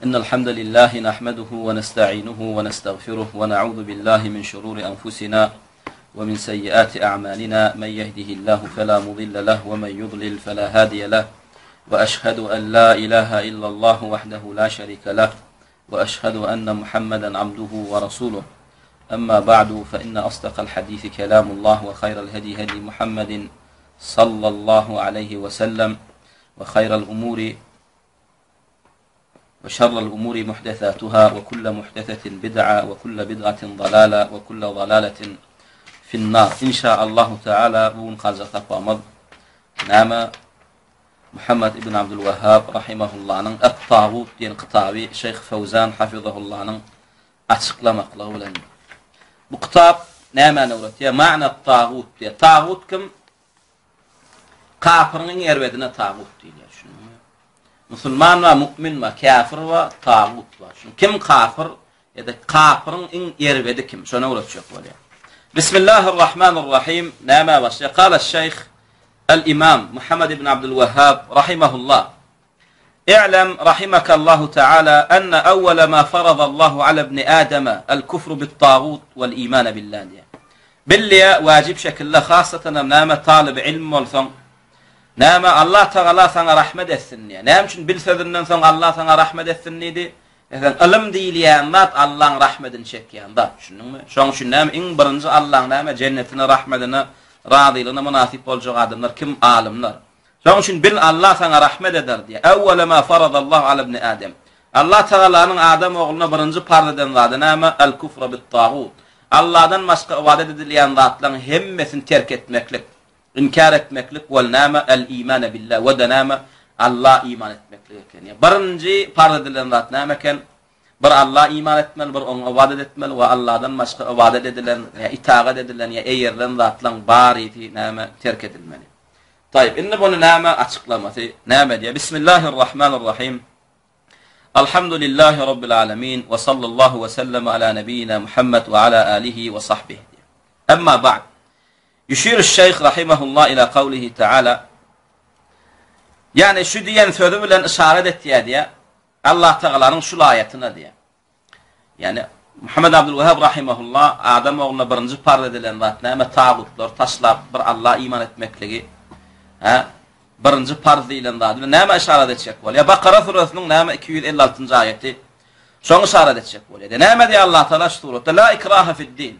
إن الحمد لله نحمده ونستعينه ونستغفره ونعوذ بالله من شرور أنفسنا ومن سيئات أعمالنا من يهده الله فلا مضل له ومن يضلل فلا هادي له وأشهد أن لا إله إلا الله وحده لا شريك له وأشهد أن محمدا عبده ورسوله أما بعد فإن أصدق الحديث كلام الله وخير الهدي هدي محمد صلى الله عليه وسلم وخير الأمور وشر الأمور محدثاتها وكل محدثة بدعة وكل بدعة ضلالة وكل ضلالة في النار إن شاء الله تعالى بون قال tapamaz Näme Muhammed ibn Abdülwahhab rahimahullanyň At-Tagut diýen kitaby Şeýh Fawzan hafizahullanyň açyklamaklygy bilen. Bu kitap nämäni öwretýär? Ma'na tagut diýär. Tagut kim? Kapyryň iň erbedine tagut diýilýär, düşündiňmi? Musulman bar, mu'min bar, käfir bar, tagut bar. Şuny kim kafir ýa-da kapyryň iň erbedi kim? Şony öwretjek bolýar. Bismillahirrahmanirrahim. Nämä başlaýar? Kala şeýh El-Imam Muhammed ibn Abdul Wahhab rahimahullah. I'lem rahimakallahu taala enne awwala ma faradallahu ala ibni Adama el-kufru bit-tagut wal-imana billah diýýär. Bil diýýär, wajyp şekilde hassatanam näme talyby ilm bolsaň, näme Allah Tagala saňa rahmet etsin diýýär. Näme üçin bil sözünden soň Allah saňa rahmet etsin diýdi? Esasan ylym diýilýän zat Allaň rahmetini çekýän zat, düşündiňmi? Şoň üçin näme iň birinji Allaň näme jennetine, rahmetine, razylygyna mynasyp boljak adamlar kim? Alymlar. Şonuň üçin bil Allah saňa rahmet eder diýýär. Awwala ma faradallahu ala ibni Adem. Allah Tagalanyň adam ogluna birinji parz eden zady näme? El kufra bit tagut. Allahdan başga ybadat edilýän zatlaryň hemmesini terk etmeklik, inkär etmeklik wal näme? El imana billah we de näme? Allah iman etmeklik eken. Ýa birinji parz edilen zat näme eken? Bir Alla iman etmeli, bir Oňa ybadat etmeli we Alladan başga ybadat edilen ýa itagat edilen ýa eýerilen zatlaryň barysy näme? Terk edilmeli. Taýyp, indi buny näme açyklamasy näme diýýär? Bismillahirrahmanirrahim. Alhamdulillahi rabbil alamin we sallallahu we sellem ala nabiyyina Muhammed we ala alihi we sahbihi. Emma ba'd. Yuşir şeyh rahimahullah ila kawlihi taala. Ýani şu diýen sözi bilen yşarat etýär diýär. Allah Tagalanyň şul aýatyna diýär. Ýagny Muhammed Abdülwehhab rahimehullah adam ogluna birinji parz edilen zat näme? Tagutlary taşlap bir Allaha iman etmekligi, hä? Birinji parz diýlen zady bilen näme yşarat etjek bolýar? Bakara süresiniň näme 256-njy aýaty şoňa yşarat etjek bolýar. Näme diýýär Allah Taala şu suratda? La ikraha fid-din.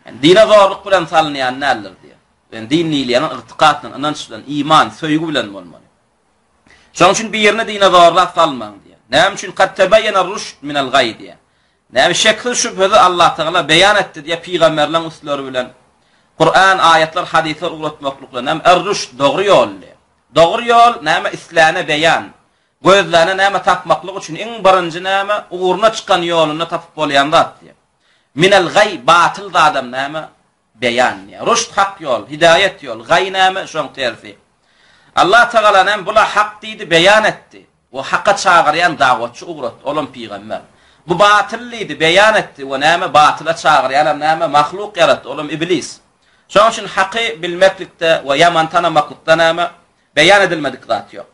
Ýani dine zorluk bilen salynýan däldir diýýär. Ýani din diýilýän ygtykat bilen, ynanç bilen, iman, söýgi bilen bolmaly. Şonuň üçin birini dine zorlap salmaň diýýär. Näme üçin kad tebeýene ruşd minel gaý diýýär. Näme şeksiz şübhesiz Allah Tagala beýan etdi diýýär pygamberleň üstleri bilen. Kuran aýatlar hadyslar ugratmaklyk bilen näme er-ruşd dogry ýol diýýär. Dogry ýol näme isläne beýan. Gözläne näme tapmaklyk üçin iň birinji näme ugruna çykan ýolunda tapyp bolýan zat diýýär. Minel gaý batyl zadam näme Beýan diýýär. Ruşd hak ýol, hidaýet ýol, gaý näme, şoň tersi. Allah Tagala näme bula hak diýdi, beýan etdi. We haka çagyrýan dawatçy ugratdy, olam pygamber. Bu batyl diýdi, beýan etdi we näme batyla çagyrýanam näme mahluk ýaratdy, olam iblis. Şoň üçin haky bilmeklikde we ýamany tanamaklykda näme beýan edilmedik zat ýok.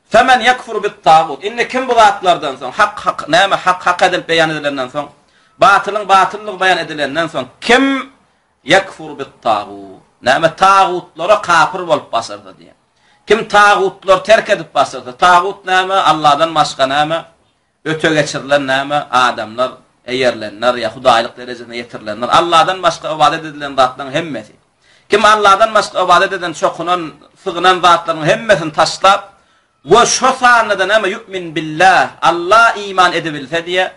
Femen ýekfur bit-tagut. Indi kim bu zatlardan soň, hak hak, näme hak hak edilip beýan edilenden soň, batylyň batyllygy beýan edilenden soň, kim ýekfur bit-tagut. Näme tagutlara kapyr bolup başarsa diýýär. Kim tagutlary terk edip başarsa, tagut näme? Allahdan başga näme? Öte geçirilen näme? Adamlar, eýerilenler ýa hudaýlyk derejesine ýetirilenler. Allahdan başga ybadat edilen zatlaryň hemmesi. Kim Allahdan başga ybadat eden, çokunan, sygynan zatlaryň hemmesini taşlap we şo sanda-da näme yu'min billah, Alla iman edibilse diýe,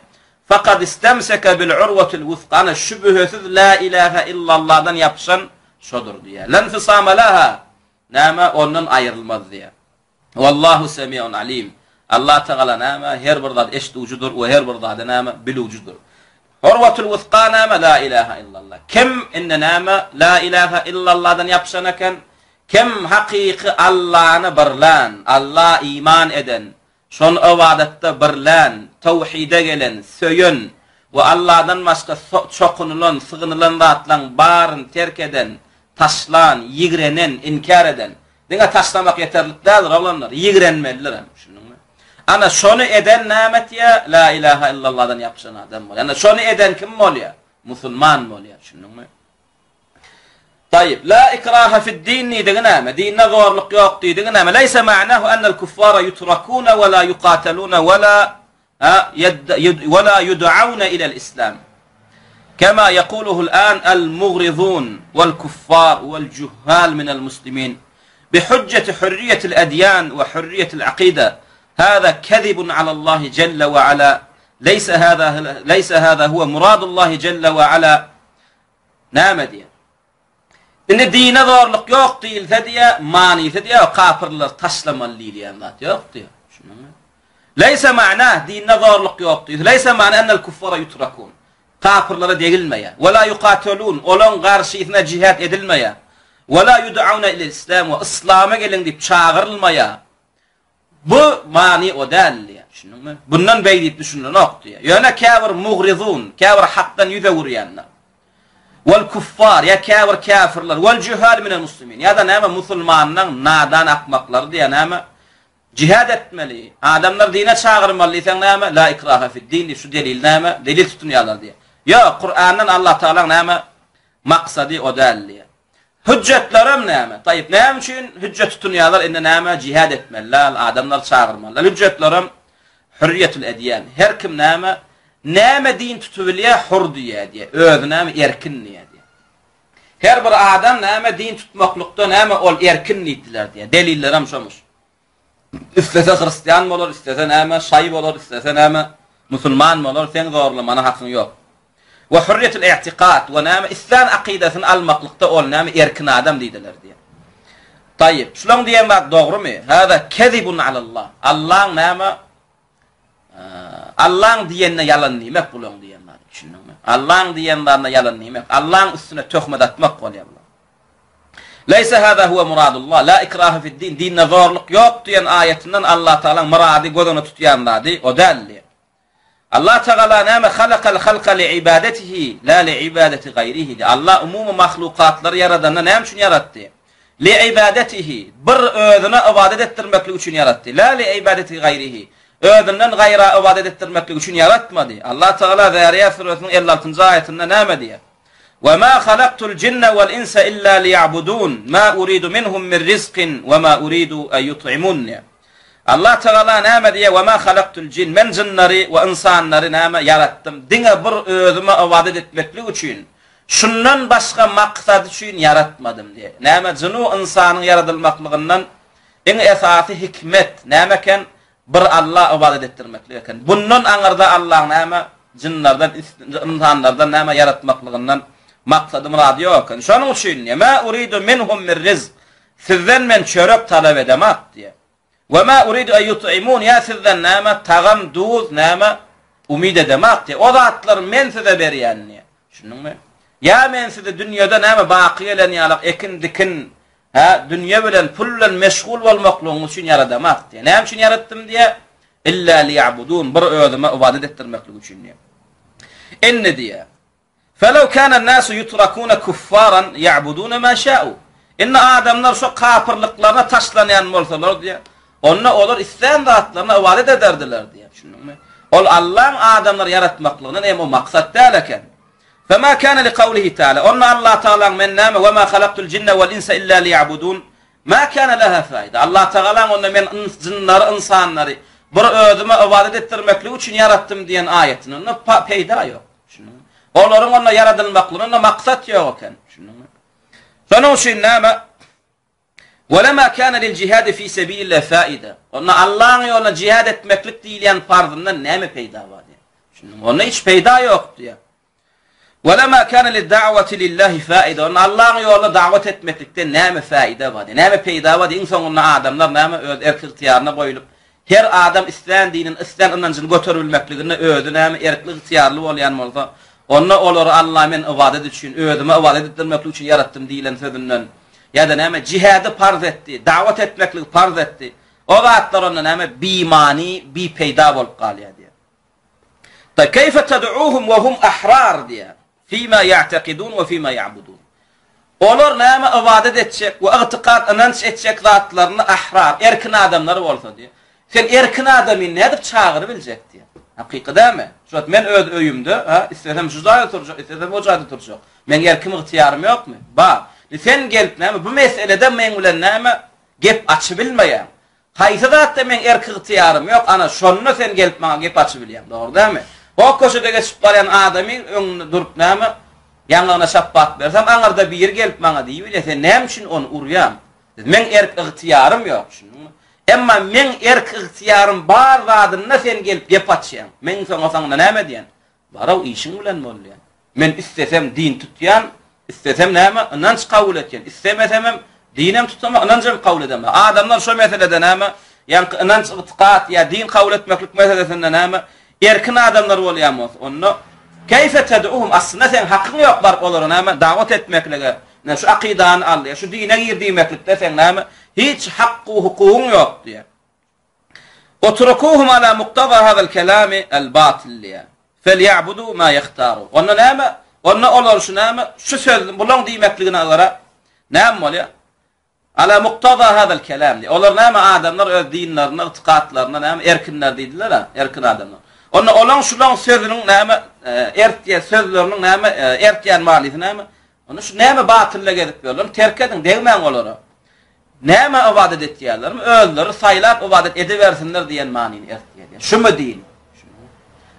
fakad istemseke bil urwatil wusqa, ana şübhesiz la ilahe illallahdan ýapyşan şodur diýe. Lenfisama laha, näme ondan aýrylmaz diýe. Wallahu semiun alim. Allah Tagala näme her bir zady eşidujydyr we her bir zady näme bilujydyr. Urwatul wusga näme la ilaha illallah. Kim indi näme la ilaha illallahdan ýapyşan eken, kim hakyky Allany birlän, Alla iman eden, şony ybadatda birlän, tawhide gelen, söýen we Alladan başga çokunylan, sygynylan zatlaň baryny terk eden, taşlan, ýigrenen, inkär eden, Diňe taşlamak ýeterlik däldir, oglanlar, ýigrenmelidir hem, düşündiňmi? Ana şony eden näme etýär? La ilaha illallahdan ýapyşan adam bolýar. Ana şony eden kim bolýar? Musulman bolýar. Düşündiňmi? Taýyp, la ikraha fid-din diýdigi näme? Dinde zorluk ýok diýdigi näme? Leýse ma'nahu ennel kuffara yutrakuna we la yuqataluna we la we la yud'auna ilel islam. Kema yekuluhu'l an el-mugrizun we'l-kuffar we'l-juhhal minel muslimin bihujjeti hurriyetil edyan we hurriyetil akide. Hâzâ kezibun alallahi celle we ala. Leýse hâzâ leýse hâzâ huwe muradullahi celle we ala. Näme diýýär? Indi dine zorluk ýok diýilse diýýär, manysy diýýär, kapyrlary taşlamaly diýilýän zat ýok diýýär. Düşündiňmi? Leýse ma'na, dinde zorluk ýok diýilse, leýse ma'na ennel kuffara yutrakun. Kapyrlara degilmeýär. We la yuqatalun, olaň garşysyna jihad edilmeýär. We la yud'auna ilel islam, we yslama geliň diýip çagyrylmaýar. Bu many o däl diýýär. Düşündiňmi? Bundan beý diýip düşünilenok diýýär. Ýöne käbir mugrizun, käbir hakdan ýüz öwürýänler. Wal kuffar, ýa käbir käfirler, wal juhal minel muslimin, ýa-da näme musulmanlaň nadan akmaklary diýýär, näme? Jihad etmeli, adamlary dine çagyrmaly diýseň näme? La ikraha fid-din diýip şu delil näme? Delil tutunýarlar diýýär. Ýok, Kurandan Allah Tagalaň näme maksady o däl diýýär. Hüjjetlerem näme? Taýyp, näme üçin hüjjet tutunýarlar? Indi näme? Jihad etmeliler, adamlary çagyrmalylar. Hüjjetlerem hürriýetül edýän. Her kim näme? Näme din tutubilýär, hur diýýär diýýär. Özi näme? Erkin diýýär diýýär. Her bir adam näme din tutmaklykda näme ol erkin diýdiler diýýär. Delillerem şomuş. Islese hristian bolar, islese näme, şaý bolar, islese näme, musulman bolar, seň zorlamana hakyň ýok. We hürriyetul i'tikad, we näme, islän akydasyny almaklykda ol näme, erkin adam diýdiler diýýär. Taýyp, şulaň diýen zat dogrumy? Hada kezibun alallah. Allaň näme, Allaň diýenine ýalan diýmek bulaň diýen zady, düşündiňmi? Allaň diýen zadyna ýalan diýmek, Allaň üstüne töhmet atmak bolýar bular. Leýse hada huwe muradullah, la ikraha fid-din, dinde zorluk ýok diýen aýatyndan Allah Tagalaň myrady göz öňünde tutýan zady o däl diýýär. Allah Tagala näme halakal halka li ibadetihi, la li ibadeti gaýrihi diýýär. Allah umumy mahlukatlary ýaradanda näme üçin ýaratdy? Li ibadetihi, bir özüne ybadat etdirmeklik üçin ýaratdy. La li ibadeti gaýrihi, özünden gaýra ybadat etdirmeklik üçin ýaratmady. Allah Tagala Zäriýat süresiniň 56-njy aýatynda näme diýýär? Wa ma halaktul jinne wal insa illa liýa'budun, ma uridu minhum min rizkin we ma uridu en yut'imun diýýär. Allah Tagala näme diýýär? Wa ma halaktul jin, men jynlary we ynsanlary näme ýaratdym? Diňe bir özüme ybadat etmeklik üçin. Şundan başga maksat üçin ýaratmadym diýýär. Näme jynu ynsanyň ýaradylmaklygyndan iň esasy hikmet näme eken? Bir Alla ybadat etdirmeklik eken. Bundan aňyrda Allaň näme jynlardan ynsanlardan näme ýaratmaklygyndan maksady myrady ýok eken. Şonuň üçin diýýär, Mä uridu minhum min rizk. Sizden men çörek talap edemak diýýär. We ma uridu en yut'imun ýa sizden näme tagam, duz näme umyt edemak diýýär. O zatlary men size berýän diýýär. Düşündiňmi? Ýa men sizi dünýede näme baky gelen ýalak ekin-dikin, hä, dünýe bilen, pul bilen meşgul bolmaklygyňyz üçin ýaradamak diýýär. Näme üçin ýaratdym diýýär? Illa liýa'budun, bir özüme ybadat etdirmeklik üçin diýýär. Indi diýýär. Felew kânen nâsu yutrakûne küffâran ya'budûne mâ şâ'û. Indi adamlar şo kapyrlyklaryna taşlanýan bolsalar diýýär, onda olar islän zatlaryna ybadat ederdiler diýýär. Düşündiňmi? Ol Allaň adamlary ýaratmaklygyndan hem o maksat däl eken. Femâ kâne li kawlihi teâlâ. Onda Allah Tagalaň men näme we mâ halaktul jinne wal insa illa liýa'budûn mâ kâne leha faýda. Allah Tagalaň onda men jynlary, ynsanlary bir özüme ybadat etdirmeklik üçin ýaratdym diýen aýatyndan peýda ýok. Düşündiňmi? Olaryň onda ýaradylmaklygynda maksat ýok eken. Düşündiňmi? Şonuň üçin näme? Wala kana lil jihad fi sabilillah faida. Onda Allahyň ýolunda jihad etmeklik diýilýän parzyndan näme peýda bar diýýär. Düşündiňmi? Onda hiç peýda ýok diýýär. Wala kana lid da'wati lillahi faida. Onda Allahyň ýolunda dawat etmeklikden näme faida bar diýýär. Näme peýda bar diýýär. Iň soňunda adamlar näme öz erk-ygtyýaryna goýulyp Her adam islän dinini, islän ynanjyny göteribilmekliginde özi näme erkli-ygtyýarly bolýan bolsa, onda olary Alla men ybadat üçin, özüme ybadat etdirmeklik üçin ýaratdym diýlen sözünden, ýa-da näme jihady parz etdi, dawat etmekligi parz etdi, o zatlar onda näme bimany, bipeýda bolup galýar diýýär. Ta keýfe ted'uhum we hum ahrar diýýär. Fima ýa'tekidun we fima ýa'budun. Olar näme ybadat etjek we ygtykat, ynanç etjek zatlaryny ahrar, erkin adamlar bolsa diýýär. Sen erkin adamyny nädip çagyrybiljek diýýär. Hakyky dälmi? Şu wagt men öz öýümde, ha, islesem şu jaýda turjak, islesem o jaýda turjak. Meň erkim ygtyýarym ýokmy? Bar. Sen gelip näme bu meselede meň bilen näme gep açybilmeýäň. Haýsy zatda meň erk-ygtyýarym ýok, ana, şonda sen gelip maňa gep açybilýäň, dogry dälmi? O köçede geçip barýan adamyň öňünde durup näme, ýaňagyna şapbat bersem, aňyrda biri gelip maňa diýibilýär, sen näme üçin ony urýaň? Meň erk-ygtyýarym ýok, düşündiňmi? Emma meň erk-ygtyýarym bar zadynda sen gelip gep açýaň. Meň soňa-soňunda näme edýän? Bar-ow, işiň bilen bol diýýän. Men islesem din tutýan, islesem näme, ynanç kabul etýän, islemesemem dinem tutamok, ynanjam kabul edemok. Adamlar şo meselede näme, ýaňky ynanç, ygtykat ýa din kabul etmeklik meselesinde näme, erkin adamlar bolýan bolsa, onda keýfe ted'uhum, aslynda seň hakyň ýok baryp olara näme, dawat etmeklige, ine şu akydany al ýa şu dine gir diýmeklikde seň näme, hiç hakku-hukugyň ýok diýýär. Utrukuhum ala muktada hazal kelami el batyl diýýär. Felýa'budu ma ýahtaru. Onda näme? Onda olar şu näme? Şu söz bulaň diýmekligine görä näme bolýar? Ala muktada hazal kelam diýýär. Olar näme adamlar öz dinlerine, ygtykatlaryna näme erkinler diýdiler-ä, erkin adamlar. Onda olaň şulaň sözüniň näme ertýän sözleriniň näme ertýän manysy näme? Onda şu näme batylla gezip ýörler? Terk ediň, degmäň olara. Nämä ybadat etýärlermi? Özleri saýlap ybadat edibersinler diýen manyny ertýär. Şumy din?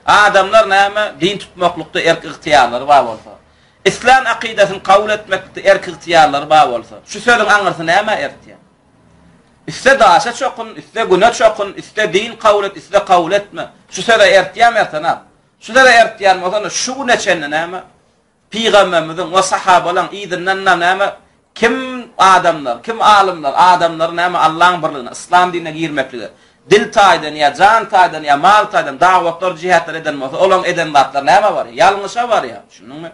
Adamlar näme din tutmaklykda erk-ygtyýarlary bar bolsa, islän akydasyny kabul etmeklikde erk-ygtyýarlary bar bolsa, şu sözüň aňyrsy nämä ertýär? Isle daşa çokun, isle güne çokun, isle din kabul et, isle kabul etme. Şu söze ertýärmi ertenak? Şu söze ertýän bolsa, onda şu güne çenli näme? Pygamberimiziň we sahabalaryň yzyndan-da näme, kim adamlar, kim alymlar adamlary näme Allaň birligine, yslam dinine girmeklige dil taýdan ýa jan taýdan ýa mal taýdan dawatlar, jihatlar eden bolsa, olaň eden zatlary nämä barýar? Ýalňyşa barýar. Düşündiňmi?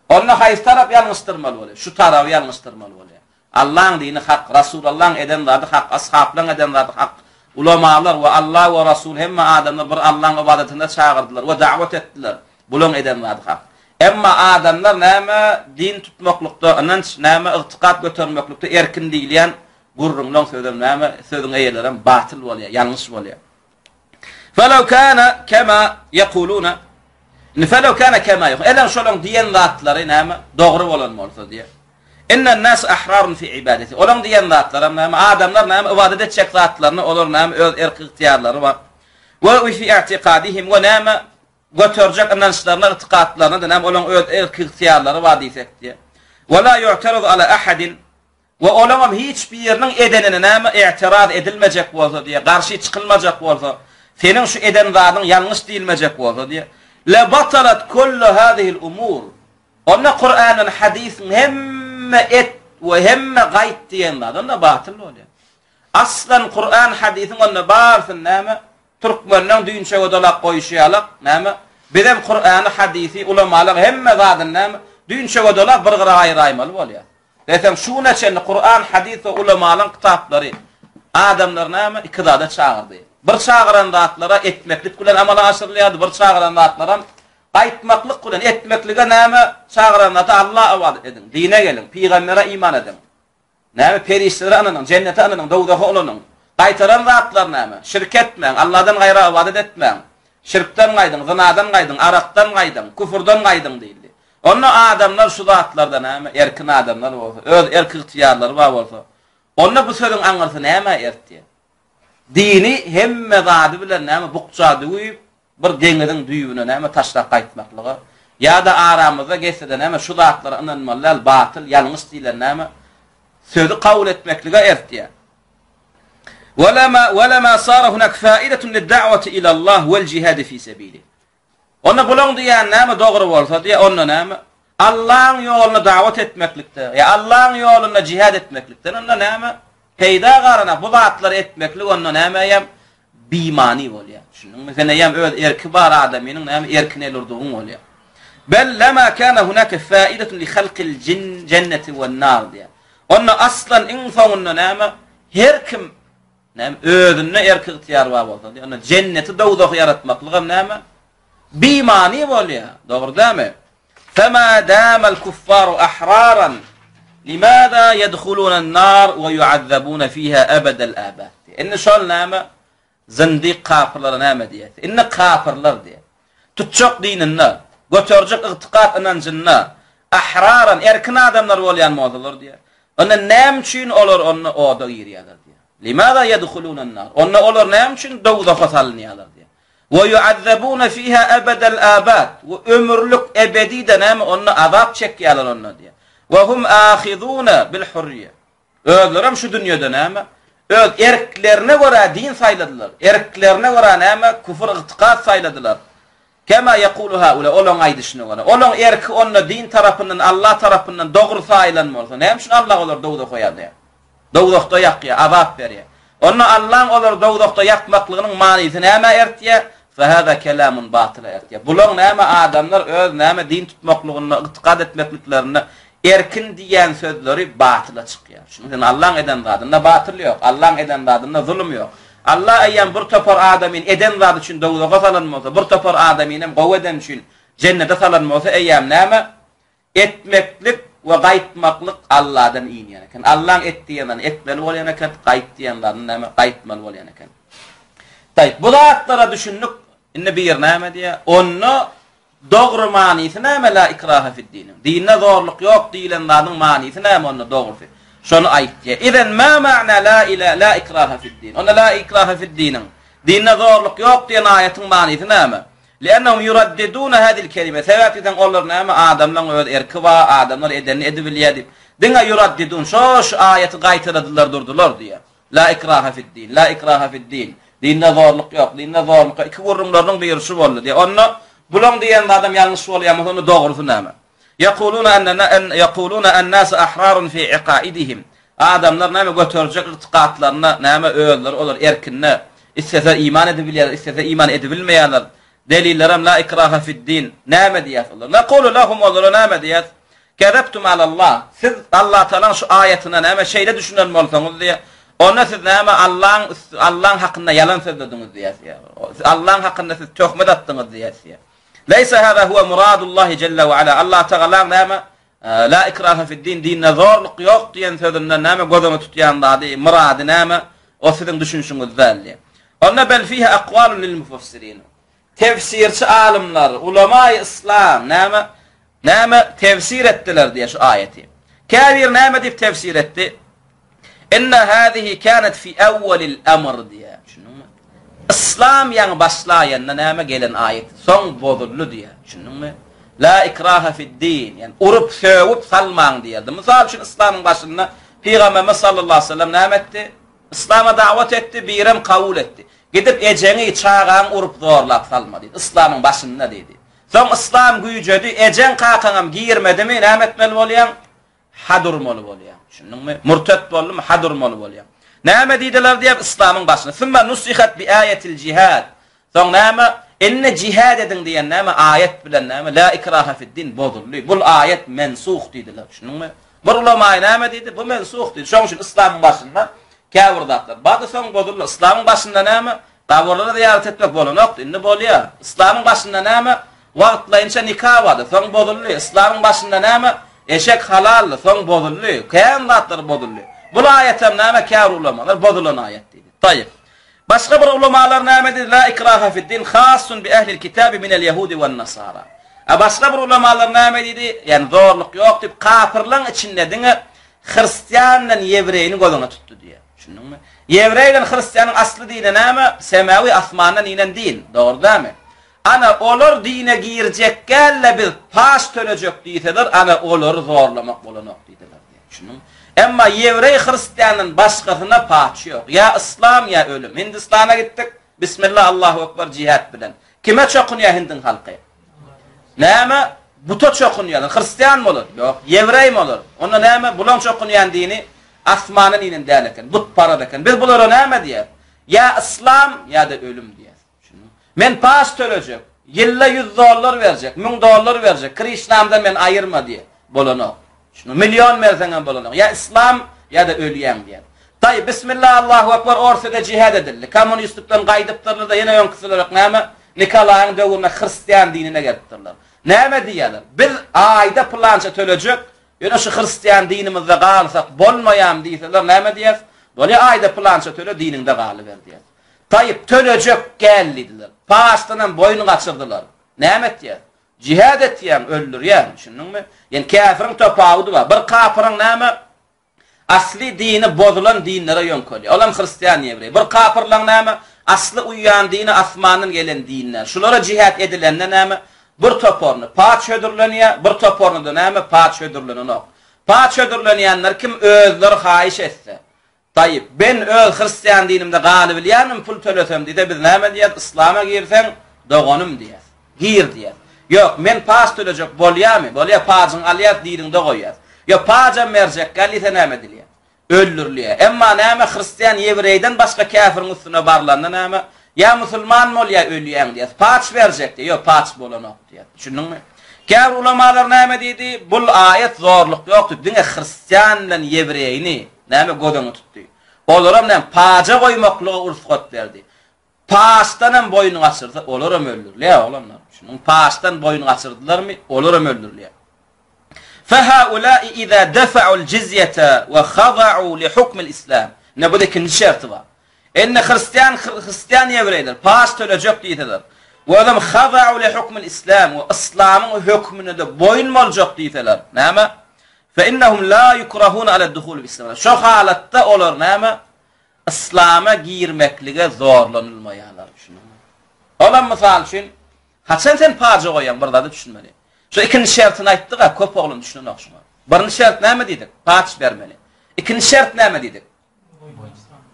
Onda haýsy tarap ýalňyşdyrmaly bolýar? Şu taraby ýalňyşdyrmaly bolýar. Allaň dini hak, Rasulallaň eden zady hak, ashaplaň eden zady hak. Ulamalar we Alla we Rasul hemme adamlar bir Allaň ybadatynda çagyrdylar we dawat etdiler. Bulaň eden zady hak. Emma adamlar näme din tutmaklykda, ynanç näme ygtykat götermeklikde erkin diýilýän gürrüňleň sözem näme sözüň eýelerem batyl bolýar, ýalňyş bolýar. Felew kana kema ýekuluna Indi felew kana kema ýekuluna Elem şolaň diýen zatlary näme dogry bolan bolsa diýýär. Innen nas ahrarun fi ibadeti. Olaň diýen zatlaram näme? Adamlar näme ybadat etjek zatlaryny olar näme öz erk-ygtyýarlary bar. We fi i'tikadihim we näme göterjek ynançlaryna, ygtykatlaryna da näme olaň öz erk-ygtyýarlary bar diýsek diýýär. We la yu'teradu ala ahadin We olaňam hiç biriniň edenine näme i'tiraz edilmejek bolsa diýýär, garşy çykylmajak bolsa, seniň şu eden zadyň ýalňyş diýilmejek bolsa diýýär. Le batalat kullu hazihil umur. Onda Kur'andan hadysyň hemme et we hemme gaýt diýen zady onda batyl bolýar. Aslan Kur'an hadysyň onda barsyn näme? Türkmenleň düýnçege dolap goýuşy ýalak näme? Bizem Kur'any hadysy ulamalar hemme zadyny näme? Düýnçege dolap bir gyra aýyraýmaly bolýar. Eýsem şu güne çenli Kur'an, hadys we ulamalaryň kitaplary adamlary näme iki zada çagyrdy. Bir çagyran zatlara etmeklik bilen amala aşyrylýardy, bir çagyran zatlaram gaýtmaklyk bilen, etmeklige näme çagyran zady Alla ybadat ediň, dine geliň, pygambere iman ediň. Näme perişdelere ynanyň, jennete ynanyň, dowzaha ynanyň. Gaýtaran zatlar näme? Şirk etmäň, Alladan gaýra ybadat etmäň. Şirkden gaýdyň, zynadan gaýdyň, arakdan gaýdyň, küfürden gaýdyň diýildi. Onda adamlar şu zatlarda näme, erkin adamlar bolsa, öz erk-ygtyýarlary bar bolsa, onda bu sözüň aňyrsy nämä ertýär? Dini hemme zady bilen näme bukja düwüp, bir deňiziň düýbüne näme taşlap gaýtmaklyga, ýa-da aramyzda geçse-de näme şu zatlara ynanmaly däl, batyl, ýalňyş diýlen näme sözi kabul etmeklige ertýär. Welema welema sara hunak faidatun lid-da'wati ila Allah wal-jihad fi sabilih. Onda bulaň diýýäni näme dogry bolsa diýýär, onda näme? Allaň ýolunda dawat etmeklikde, ýa Allaň ýolunda jihad etmeklikden onda näme? Peýda galana bu zatlary etmeklik onda näme eýýäm bimany bolýar. Düşündiňmi? Sen eýýäm öz erki bar adamynyň näme erkine el urdugyň bolýar. Bel lema kana hunaka faidatun li halqil jenneti wen nar diýýär. Onda aslan iň soňunda näme? Her kim Näme, özünde erk-ygtyýar bar bolsa, onda jenneti, dowzahy ýaratmaklygam näme? Bimany bolýar. Dogry dälmi? Fema damal kuffaru ahraran limada yedhulunan nar we yu'azzabuna fiha abadal abad. Indi şol näme? Zyndyk kapyrlara näme diýýär? Indi kapyrlar diýýär. Tutjak dininde, göterjek ygtykat ynanjynda ahraran, erkin adamlar bolýan bolsalar diýýär. Onda näme üçin olar onda oda girýärler diýýär. Limaza yedhulunan nar. Onda olar näme üçin dowzaha salynýarlar diýýär. We yu'azzabuna fiha abadal abad. We ömürlik ebedi-de näme onda azap çekýärler onda diýýär. We hum ahizuna bil hurriýe. Özlerem şu dünýede näme? Öz erklerine görä din saýladylar. Erklerine görä näme? Küfür ygtykat saýladylar. Kema ýekulu haula, olaň aýdyşyna görä. Olaň erki onda din tarapyndan, Allah tarapyndan dogry saýylan bolsa, näme üçin Allah olary dowzaha ýazýar? Dowzahda ýakýar, azap berýär. Onda Allaň olary dowzahda ýakmaklygynyň manysy nämä ertýär? Fehâzâ kelâmun batyla ertýär. Bulaň näme adamlar öz näme din tutmaklygynda, ygtykat etmekliklerinde erkin diýýän sözleri batyla çykýar. Şunuň üçin Allaň eden zadynda batyl ýok, Allaň eden zadynda zulum ýok. Allah eýýäm bir topar adamyny eden zady üçin dowzaha salan bolsa, bir topar adamyny hem gowy edeni üçin jennete salan bolsa, eýýäm näme? Etmeklik we gaýtmaklyk Alladan inýän eken. Allaň et diýen zadyny etmeli bolýan eken, gaýt diýen zadyny näme, gaýtmaly bolýan eken. Taýyp, bu zatlara düşündik. Indi biri näme diýýär? Onda dogry manysy näme la ikraha fid-diniň? Dinde zorluk ýok diýlen zadyň manysy näme onda dogrusy? Şony aýt diýýär. Izen ma ma'na la ila la ikraha fid-din? Onda la ikraha fid-diniň, dinde zorluk ýok diýen aýatyň manysy näme? Li'ennehum ýuraddidune hazihil kelime, sebäp diýseň olar näme adamlaň öz erki bar, adamlar edenini edibilýär diýip, diňe ýuraddidun, şo şu aýaty gaýtaladylar durdular diýýär. La ikraha fid-din, la ikraha fid-din, dinde zorluk ýok, dinde zorluk ýok, iki gürrüňleriniň biri şu boldy diýýär. Onda bulaň diýen zadam ýalňyş bolýar bolsa onda dogrusy näme? Ýekuluna enne en ýekuluna ennase ahrarun fi ikaidihim. Adamlar näme göterjek ygtykatlarynda näme özleri olar erkinde islese iman edibilýärler, islese iman edibilmeýärler. Delillerem la ikraha fid-din. Näme diýýäs olara? Nekulu lehum olara näme diýýäs? Kezebtum alallah. Siz Allah Tagalaň şu aýatyna näme şeýle düşünen bolsaňyz diýýär. Onda siz näme Allaň Allaň hakynda ýalan sözlediňiz diýýäs. Allaň hakynda siz töhmet atdyňyz diýýäs. Leýse hâzâ huwe muradullahi jelle we ala, Allah Tagalaň näme, La ikraha fid-din, dinde zorluk ýok diýen sözünden näme göz öňünde tutýan zady, myrady näme, o siziň düşünişiňiz däl diýýär. Onda bel fihi akwalun lil mufassirin. Tefsirçi alymlar, ulamaýy yslam näme, näme tefsir etdiler diýýär şu aýaty. Käbir näme diýip tefsir etdi? Inne hazihi kanet fi awwalil amr diýýär. Düşündiňmi? Yslam ýaňy başlaýanda näme gelen aýat, soň bozuldy diýýär. Düşündiňmi? La ikraha fid-din, ýani urup, sögüp salmaň diýerdi. Mysal üçin yslamyň başynda Pygamberimiz sallallahu aleyhi ve sellem näme etdi? Yslama dawat etdi, birem kabul etdi. Gidip ejeňi, çagaňy urup zorlap salma diýdi. Yslamyň başynda diýdi. Soň yslam güýjedi, ejeň kakaňam girmedimi, näme etmeli bolýaň? Had urmaly bolýaň. Düşündiňmi? Murtet boldumy, had urmaly bolýaň. Näme diýdiler diýip, yslamyň başyna. Summa nusihat bi aýatil jihad. Soň näme? Indi jihad ediň diýen näme aýat bilen näme? La ikraha fid-din bozuldy. Bul aýat mensuh diýdiler. Düşündiňmi? Bir ulamaý näme diýdi? Bu mensuh diýdi. Şonuň üçin yslamyň başynda käbir zatlar bardy, soň bozuldy. Yslamyň başynda näme? Gabyrlara zyýarat etmek bolanokdy, indi bolýar. Yslamyň başynda näme? Wagtlaýynça nika bardy, soň bozuldy. Yslamyň başynda näme? Eşek halaldy, soň bozuldy. Kän zatlar bozuldy. Bul aýatam näme? Käbir ulamalar bozulan aýat diýdi. Taýyp. Başga bir ulamalar näme diýdi? La ikraha fid-din hassun bi ehlil kitabi minel ýehudi wen nasara. A başga bir ulamalar näme diýdi? Ýani zorluk ýok diýip, kapyrlaň içinde diňe hristian bilen ýewreýini göz öňüne tutdy diýýär. Düşündiňmi? Ýewreý bilen hristianyň asly dini näme? Semawi asmandan inen din. Dogry dälmi? Ana, olar dine girjekgälle biz paç tölejek diýseler, ana olary zorlamak bolanok diýdiler diýýär. Düşündiňmi? Emma ýewreý hristiandan başgasyna paç ýok. Ýa yslam ýa ölüm. Hindistana gitdik. Bismillah Allahu ekber jihad bilen. Kime çokunýar hindiň halky? Näme? Buta çokunýarlar. Hristian bolar? Ýok. Ýewreý bolar? Onda näme? Bulaň çokunýan dini asmandan inen däl eken. Butparaz eken. Biz bulara näme diýýäs? Ýa yslam, ýa-da ölüm diýýäs. Düşündiňmi? Men paç tölejek. Ýylda ýüz dollar berjek, müň dollar berjek. Krişnamdan meni aýyrma diýýär. Bolanok. Şunu million berseňem bolanok. Ýa yslam, ýa-da ölýäň diýýär. Taý, bismillah, Allahu ekber, Orsýede jihad edildi. Kommunistlikden gaýdypdyrlar-da, ýene öňküsilerek näme? Nikolaýyň döwründe hristian dinine gelipdirler. Näme diýýärler? Biz aýda pylança tölejek, ýöne şu hristian dinimizde galsak bolmaýam diýseler näme diýýäs? Bolýa aýda pylança töle diniňde galyber diýýäs. Taýyp, tölejek gel diýdiler. Paçdanam boýun gaçyrdylar. Näme etýäs? Jihad etýäň, öldürýäň, düşündiňmi? Ýani käfiriň tapawudy bar. Bir kapyryň näme? Asly dini bozulan dinlere ýöňkelýär. Olam hristian, ýewreý. Bir kapyrlaň näme? Asly uýýan dini asmandan gelen dinler. Şulara jihad edilende näme? Bir toparyny paç hödürlenýär, bir toparyny-da näme? Paç hödürlenenok. Paç hödürlenýänler kim? Özleri haýyş etse. Taýyp, ben öz hristian dinimde galybilýänmi pul tölesem diýse biz näme diýýäs, yslama girseň doganym diýýäs. Gir diýýäs. Ýok, men paç tölejek bolýamy? Bolýa pajyňy alýas diniňde goýýas. Ýok, pajam berjekgä diýse näme edilýär? Öldürilýär. Emma näme hristian ýewreýden başga käfiriň üstüne barlanda näme? Ýa musulman bol ýa ölýäň diýýäs. Paç berjek diýýär. Ýok, paç bolanok diýýär. Düşündiňmi? Käbir ulamalar näme diýdi? Bul aýat zorluk ýok diýip diňe hristian bilen ýewreýni Näme göz öňüne tutdy? Olaram näme, paja goýmaklyga ursgat berdi. Paçdanam boýun gaçyrsa, olaram öldürilýär, oglanlar. Şunuň paçdan boýun gaçyrdylarmy, olaram öldürilýär. Fehaulai iza defa'ul jizyete we khada'u li hukmil islam. Ne bu da ikinji şerti bar. Indi hristian hristian ýewreýler paç tölejek diýseler, we özem khada'u li hukmil islam we islamyň hökmüne-de boýun boljak diýseler, näme? Fe innehum la yukrahun ala duhul fil islam. Şo halatda olar näme? Yslama girmeklige zorlanylmaýarlar. Düşündiňmi? Olam mysal üçin, haçan sen paja goýýaň, bir zada düşünmeli. Şu ikinji şertini aýtdyk-a, köp oglan düşünenok şuňa. Birinji şert näme diýdik? Paç bermeli. Ikinji şert näme diýdik?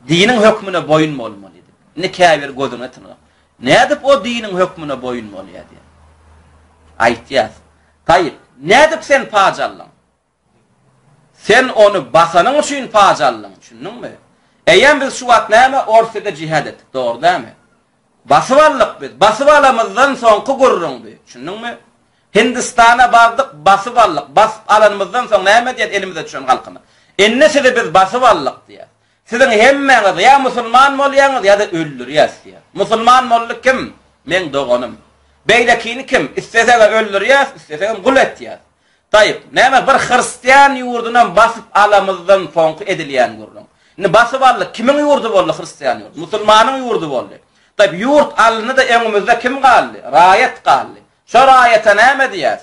Diniň hökmüne boýun bolmaly diýdik. Indi käbir gözüne etinok. Nädip o diniň hökmüne boýun bolýar diýýär. Aýtýas. Taýyp, nädip sen paç aldyň? Sen ony basanyň üçin paç aldyň, düşündiňmi? Eýýäm biz şu wagt näme Orsýede jihad etdik, dogry dälmi? Basyp aldyk biz. Basyp alamyzdan soňky gürrüň bi. Düşündiňmi? Hindistana bardyk, basyp aldyk. Basyp alanymyzdan soň näme diýýäs elimize düşen halkyna? Indi sizi biz basyp aldyk diýýäs. Siziň hemmäňiz ýa musulman bolýaňyz ýa-da öldürýäs diýýär. Musulman boldy kim? Meň doganym. Beýlekini kim? Isleseg-ä öldürýäs, islesegem gul etýäs. Taýyp, näme bir hristian ýurdunam basyp alamyzdan soňky edilýän gürrüň. Indi basyp aldyk, kimiň ýurdy boldy hristian ýurdy? Musulmanyň ýurdy boldy. Taýyp, ýurt alyndy-da öňümizde kim galdy? Raýat galdy. Şo raýata näme diýýäs?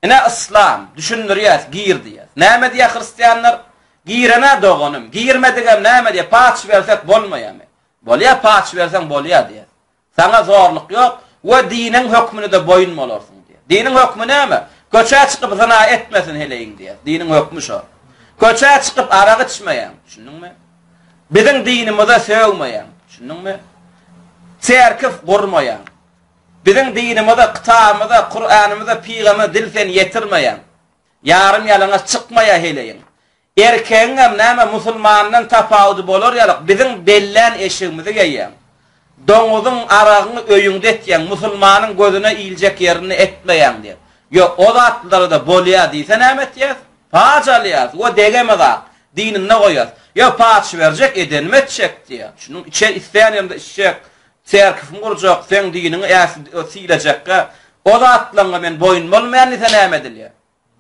Ine yslam, düşündirýäs, gir diýýäs. Näme diýýär hristianlar? Giren-ä doganym, girmedigem näme diýýär, paç bersek bolmaýarmy? Bolýar, paç berseň bolýar diýýär. Saňa zorluk ýok we diniň hökmüne-de boýun bolarsyň diýýär. Diniň hökmi näme? Köçä çykyp zyna etmesin heleýiň diýýär. Diniň hökmi şo. Köçä çykyp arak içmeýäň, düşündiňmi? Biziň dinimize sögmeýäň, düşündiňmi? Çerkif gurmaýaň. Biziň dinimize, kitabymyza, Kuranymyza, pygamberimize dil sen ýetirmeýäň. Ýarym ýalaňaç çykmaýar heleýiň. Erkegiňem näme musulmandan tapawudy bolar ýalyk biziň bellän eşigimizi geýýäň. Doňuzyň aragyňy öýüňde etýäň, musulmanyň gözüne iljek ýerinde etmeýäň diýip. Ýok, o zatlara-da bolýar diýse näme etýäs? Paç alýas we degemezak, dininde goýýas. Ýok, paç berjek, edenimi etjek diýýär. Şunuň içen isleýän ýerinde içjek, Çerkisini gurjak, seň diniňi silejekkä, o zatlaňa men boýun bolmaýan diýse näme edilýär?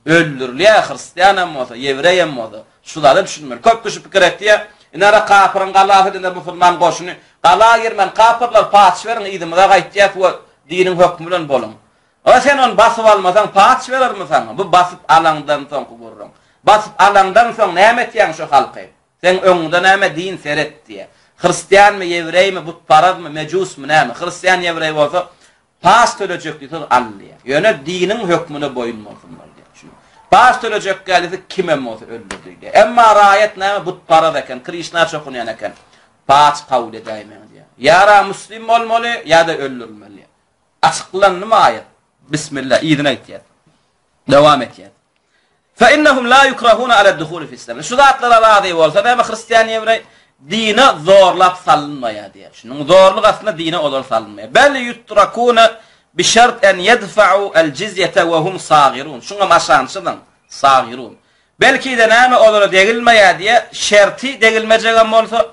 Öldürilýär, hristianam bolsa, ýewreýem bolsa. Şu zada düşünmeli. Köp kişi pikir etýär, inara kapyryň galasy diýende musulman goşuny gala girmän kapyrlar paç beriň yzymyza gaýtýas we diniň hökmi bilen boluň. A sen ony basyp almasaň paç berermi saňa? Bu basyp alaňdan soňky gürrüň. Basyp alaňdan soň näme etýäň şu halky? Seň öňüňde näme din seret diýýär. Hristianmy, ýewreými, butparazmy, mejusmy näme? Hristian ýewreý bolsa paç tölejek diýse al diýýär. Ýöne diniň hökmüne boýun bolsunlar diýýär. Şunu. Paç tölejek gälisi kimem bolsa öldür diýýär. Emma raýat näme butparaz eken, Krişna çokunýan eken. Paç kabul edäýmäň diýýär. Ýa-ra muslim bolmaly, ýa-da öldürilmeli diýýär. Açyklandymy aýat? Bismillah, yzyny aýtýar. Dowam etýär. Fe innehum la yukrahuna ala duhuli fi islam. Şu zatlara razy bolsa näme hristian ýewreý dine zorlap salynmaýar diýär. Şunuň zorluk aslynda dine olar salynmaýar. Bel yutrakuna bi şart en yedfa'u el jizyete we hum sagirun. Şuňam aşagyny çyzyň. Sagirun. Belki-de näme olara degilmeýär diýe, şerti degilmejegem bolsa,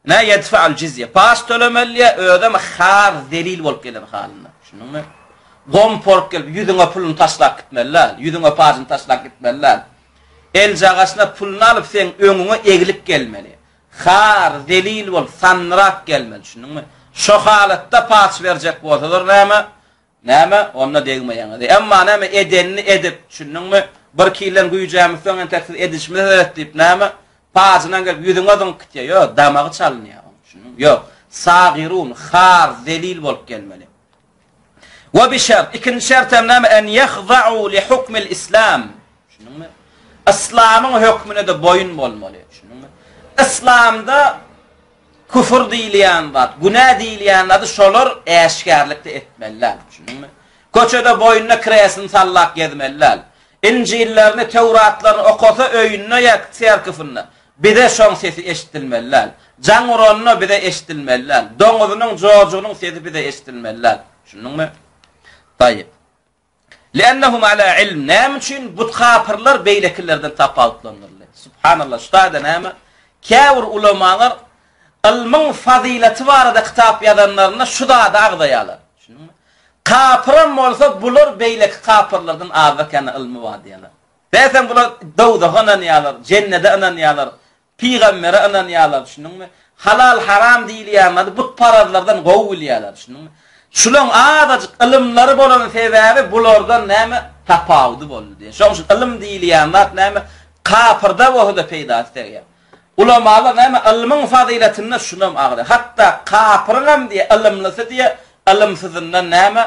nä ýedfa'ul jizýe, paç tölemeli diýe, özem har zelil bolup gelen halynda. Düşündiňmi? Gom porup gelip ýüzüňe puluny taşlap gitmeli däl, ýüzüňe pajyny taşlap gitmeli däl. Eljagaşyna puluny alyp seň öňüňe eglip gelmeli. Har, zelil bolup, sandyrap gelmeli, düşündiňmi? Şo halatda paç berjek bolsalar näme? Näme? Onda degmeýäňiz. Emma näme edenini edip, düşündiňmi? Bir kilden güýjämizsoň entek siz edişimize seret diýip näme? Pajyna gelip ýüzüňe zyňyp gitýär. Ýok, damagy çalynýar oň, düşündiňmi? Ýok. Sagirun, har, zelil bolup gelmeli. We bi şert, ikinji şertem näme? En ýehza'u li hukmil islam. Düşündiňmi? Yslamyň hökmüne-de boýun bolmaly. Düşündiňmi? Yslamda küfür diýilýän zat, günä diýilýän zady şolar äşgärlikde etmeli däl. Düşündiňmi? Köçede boýnuna kresini sallap gezmeli däl. Injillerini, Töwratlaryny okasa öýünde ýa serkifinde bize şoň sesi eşidilmeli däl. Jaň uranda bize eşidilmeli däl. Doňuzynyň, jojugynyň sesi bize eşidilmeli däl. Düşündiňmi? Taýyp. Li'ennehum ala ilm. Näme üçin bu kapyrlar beýlekilerden tapawutlandyryldy? Subhanallah, şu taýda näme? Käbir ulamalar ylmyň fazylaty barada kitap ýazanlarynda şu zady agzaýarlar. Düşündiňmi? Kapyram bolsa bular beýleki kapyrlardan azda-kände ylmy bar diýýärler. Däsem bular dowzaha ynanýarlar, jennede ynanýarlar, Pygambere ynanýarlar, düşündiňmi? Halal-haram diýilýänleri butparazlardan gowy bilýärler, düşündiňmi? Şulaň azajyk ylymlary bolany sebäbi bulardan näme tapawudy boldy diýýär. Şonuň üçin ylym diýilýän zat näme kapyrda bolsa-da peýdasy degýär. Ulamalar näme ylmyň fazyletinde şunam agzaýar. Hatda kapyryňam diýýär ylymlysy diýýär ylymsyzyndan näme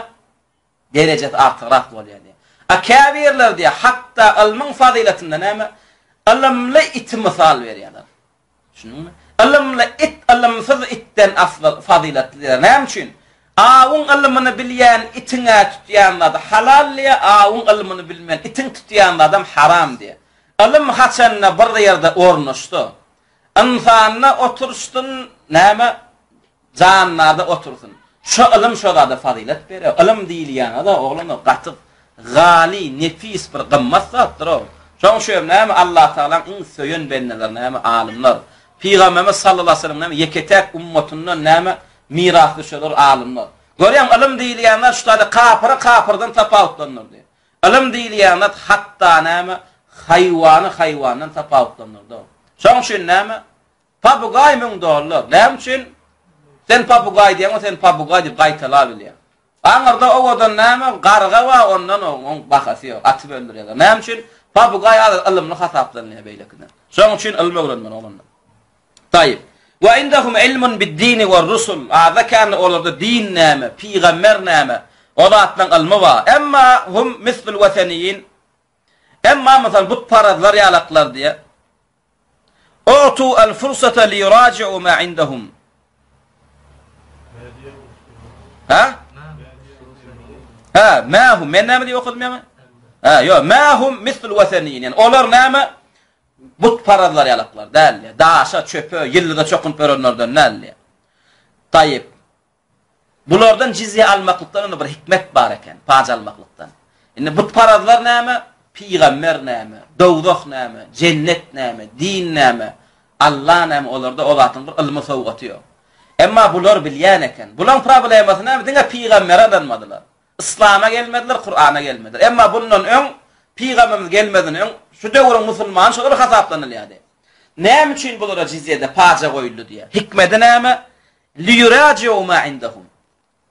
derejesi artygrak bolýar diýýär. A käbirleri diýýär, hatda ylmyň fazyletinde näme? Ylymly iti mysal berýärler. Düşündiňmi? Ylymly it ylymsyz itden afzal, fazyletli diýýär. Näme üçin? Awuň ylmyny bilýän itiň-ä tutýan zady halal diýýär, awuň ylmyny bilmeýän itiň tutýan zadam haram diýýär. Ylym haçanda bir ýerde ornaşsa, ynsanda oturyşsyn, näme? Janlarda otursyn. Şo ylym şo zada fazylet berer. Ylym diýilýäne-de oglanlar gaty galy, nepis bir gymmat zatdyr-ow. Şoň üçin näme Allatagalaň iň söýen bendeleri näme alymlar. Pygamberimiz sallallahu aleýhi we sellem näme ýeke-täk ummatyndan näme mirasdüşerler alymlar. Görýäňmi ylym diýilýän zat şu taýda kapyry kapyrdan tapawutlandyrdy. Ylym diýilýän zat hatda näme haýwany haýwandan tapawutlandyrdy. Şoň üçin näme Papugaý müň dollar. Näme üçin? Sen papugaý diýeňok, sen papugaý diýip gaýtalap bilýäň. Aňyrda owadan näme, garga bar, ondan oň bahasy ýok, atyp öldürýärler. Näme üçin? Papugaý az ylymly hasaplanylýar beýlekiden. Şonuň üçin ylym öwrenmeli oglanlar. Taýyp. Wa indahum ilmun bid-dini war-rusul. Azda-kände olarda din näme, pygamber näme, o zatlaryň ylmy bar. Emma hum mislul weseniýin. Emma mysal butparazlar ýalaklar diýär. U'tu al-fursata liyuraji'u ma indahum. Ha? Ha, ma hum. Men näme diýip okadym ýaňy? Ha, ýok, ma hum mislul wasaniyin. Ýani olar näme? Butparazlar ýalaklar däl. Daşa, çöpe, ýyldyza çokunyp ýörenlerden däl. Taýyp. Bulardan jizýe almaklykdan onda bir hikmet bar eken, paç almaklykdan. Indi butparazlar näme? Pygamber näme? Dowzah näme? Jennet näme? Din näme? Allah näme? Olarda o zatyň bir ylmy sowgaty ýok. Emma bular bilýän eken. Bulaň problemasy näme? Diňe pygambere ynanmadylar. Yslama gelmediler, Kurana gelmediler. Emma bundan öň, pygamberimiz gelmezden öň, şu döwrüň musulmany şolar hasaplanylýardy. Näme üçin bulara jizýede paja goýuldy diýýär. Hikmeti näme? Liyuraji'u ma indahum.